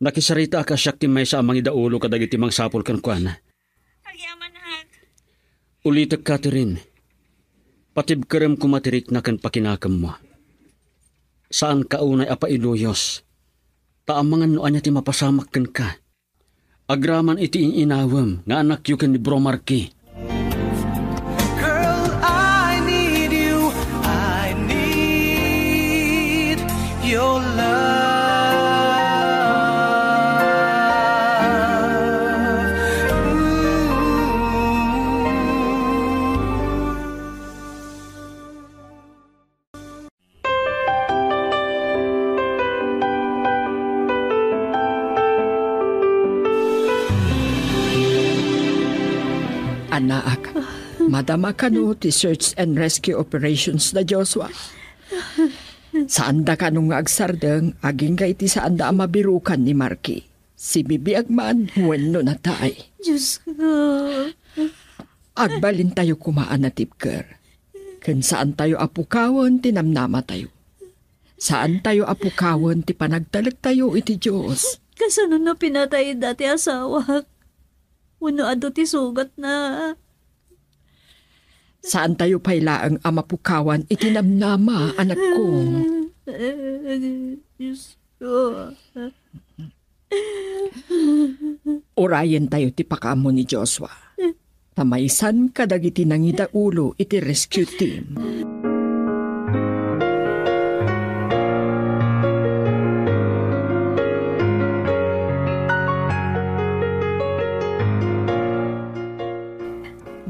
nakisaritaak a siak ti maysa a mangidaulo kadagiti mangsapul kenkuana. Agyamanak. Ulitek, Catherine. Patibkerem koma ti rikna ken pakinakemmo. Saanka unay a pailuyos. Ta amangan no ania ti mapasamak kenka. Agraman iti in-inawem nga anakyo ken ni Bro Marky. Girl, I need you. I need your love. Ooh. Annak, madama kano ti search and rescue operations da Joshua? Saanda kano nga agsardeng agingga iti saanda a mabirukan ni Marky. Sibibiag man wenno natay. Diyos ko. Agbalintayo koma a natibker. Ken saantayo a pukawen ti namnamatayo. Saantayo a pukawen ti panagtalektayo iti Dios. Kasano no pinatay dati asawak? Wenno adu ti sugatna? Saantayo pay laeng a mapukawan iti namnama, anakko. Diyos ko. Urayentayo ti pakaammo ni Joshua. Ta maysan kadagiti nangidaulo iti rescue team.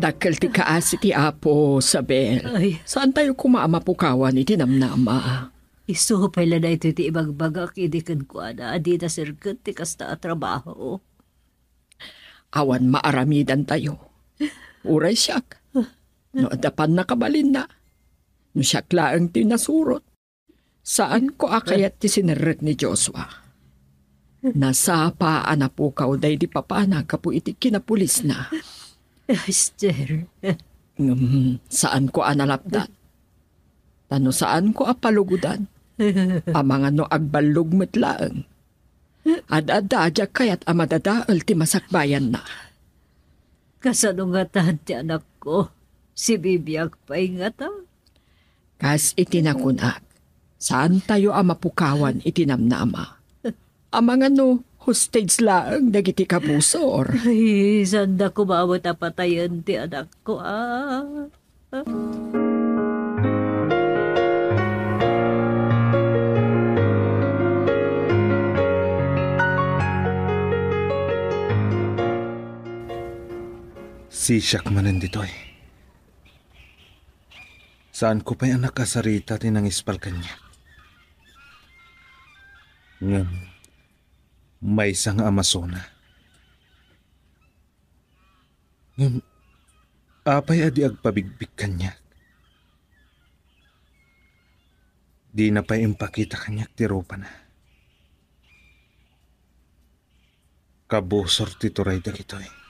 Dakkel ti kaasi ti Apo, Sabel. Ay. Saantayo koma a mapukawan iti namnama. Isu pay la daytoy ti ibagbagak idi kenkuana a dina serget ti kasta a trabaho. Awan maaramidantayo. Uray siak. No adda pannakabalinna. No siak laeng ti nasurot. Saanko a kayat ti sinerrek ni Joshua. Nasapa a napukaw daydi papana gapu iti kinapulisna. Esther. Ngem saanko a nalapdan. Ta no saanko a palugodan, amangan no agballog met laeng. Ad-adda a diak kayat a madadael ti masakbayanna. Kasano ngatan ti anakko? Sibibiag pay ngata? Kas iti nakunak, saantayo a mapukawan iti namnama. Amangan no hostage laeng dagiti kabusor. Ay, saanda koma met a patayen ti anakko, ah. Sisiak manen ditoy. Saanko pay a nakasarita ti nangispal kaniak. Ngem, maysa nga amasona. Ngem, apay a di agpabigbig kaniak? Dina pay impakita kaniak ti rupana. Kabusor ti turay dagitoy.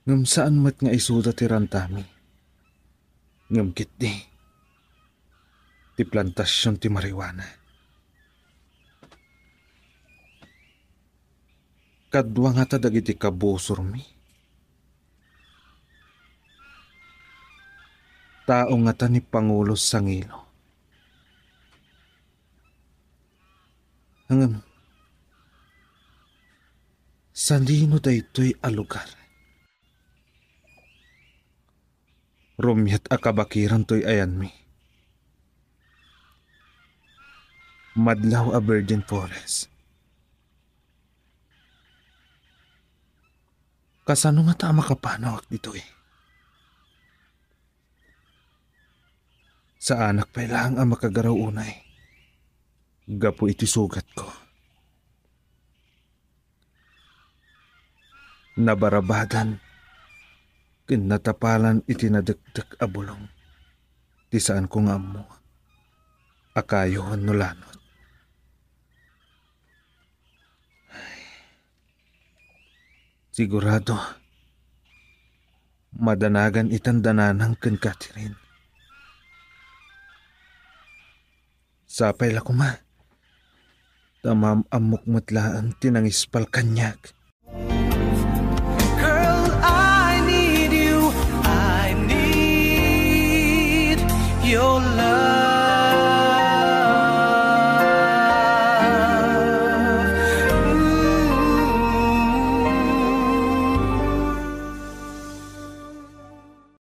Ngem saan met nga isuda ti rantami. Ngem ketdi, ti plantasion ti marijuana. Kadua ngata dagiti kabusormi. Tao ngata ni Pangulo Sangilo. Ngem, sadino daytoy a lugar? Rumiat a kabakiran toy ayanmi. Madlaw a virgin forest. Kasano ngata a makapanawak ditoy? Saanak pay laeng a makagaraw unay gapu iti sugatko. Nabarabadan ken natapalan iti nadekdek a bulong ti saanko nga ammo a kayo wenno lanot. Sigurado, madanagan itan dananang ken Catherine. Sapay la koma ta maam-ammok met laeng ti nangispal kaniak.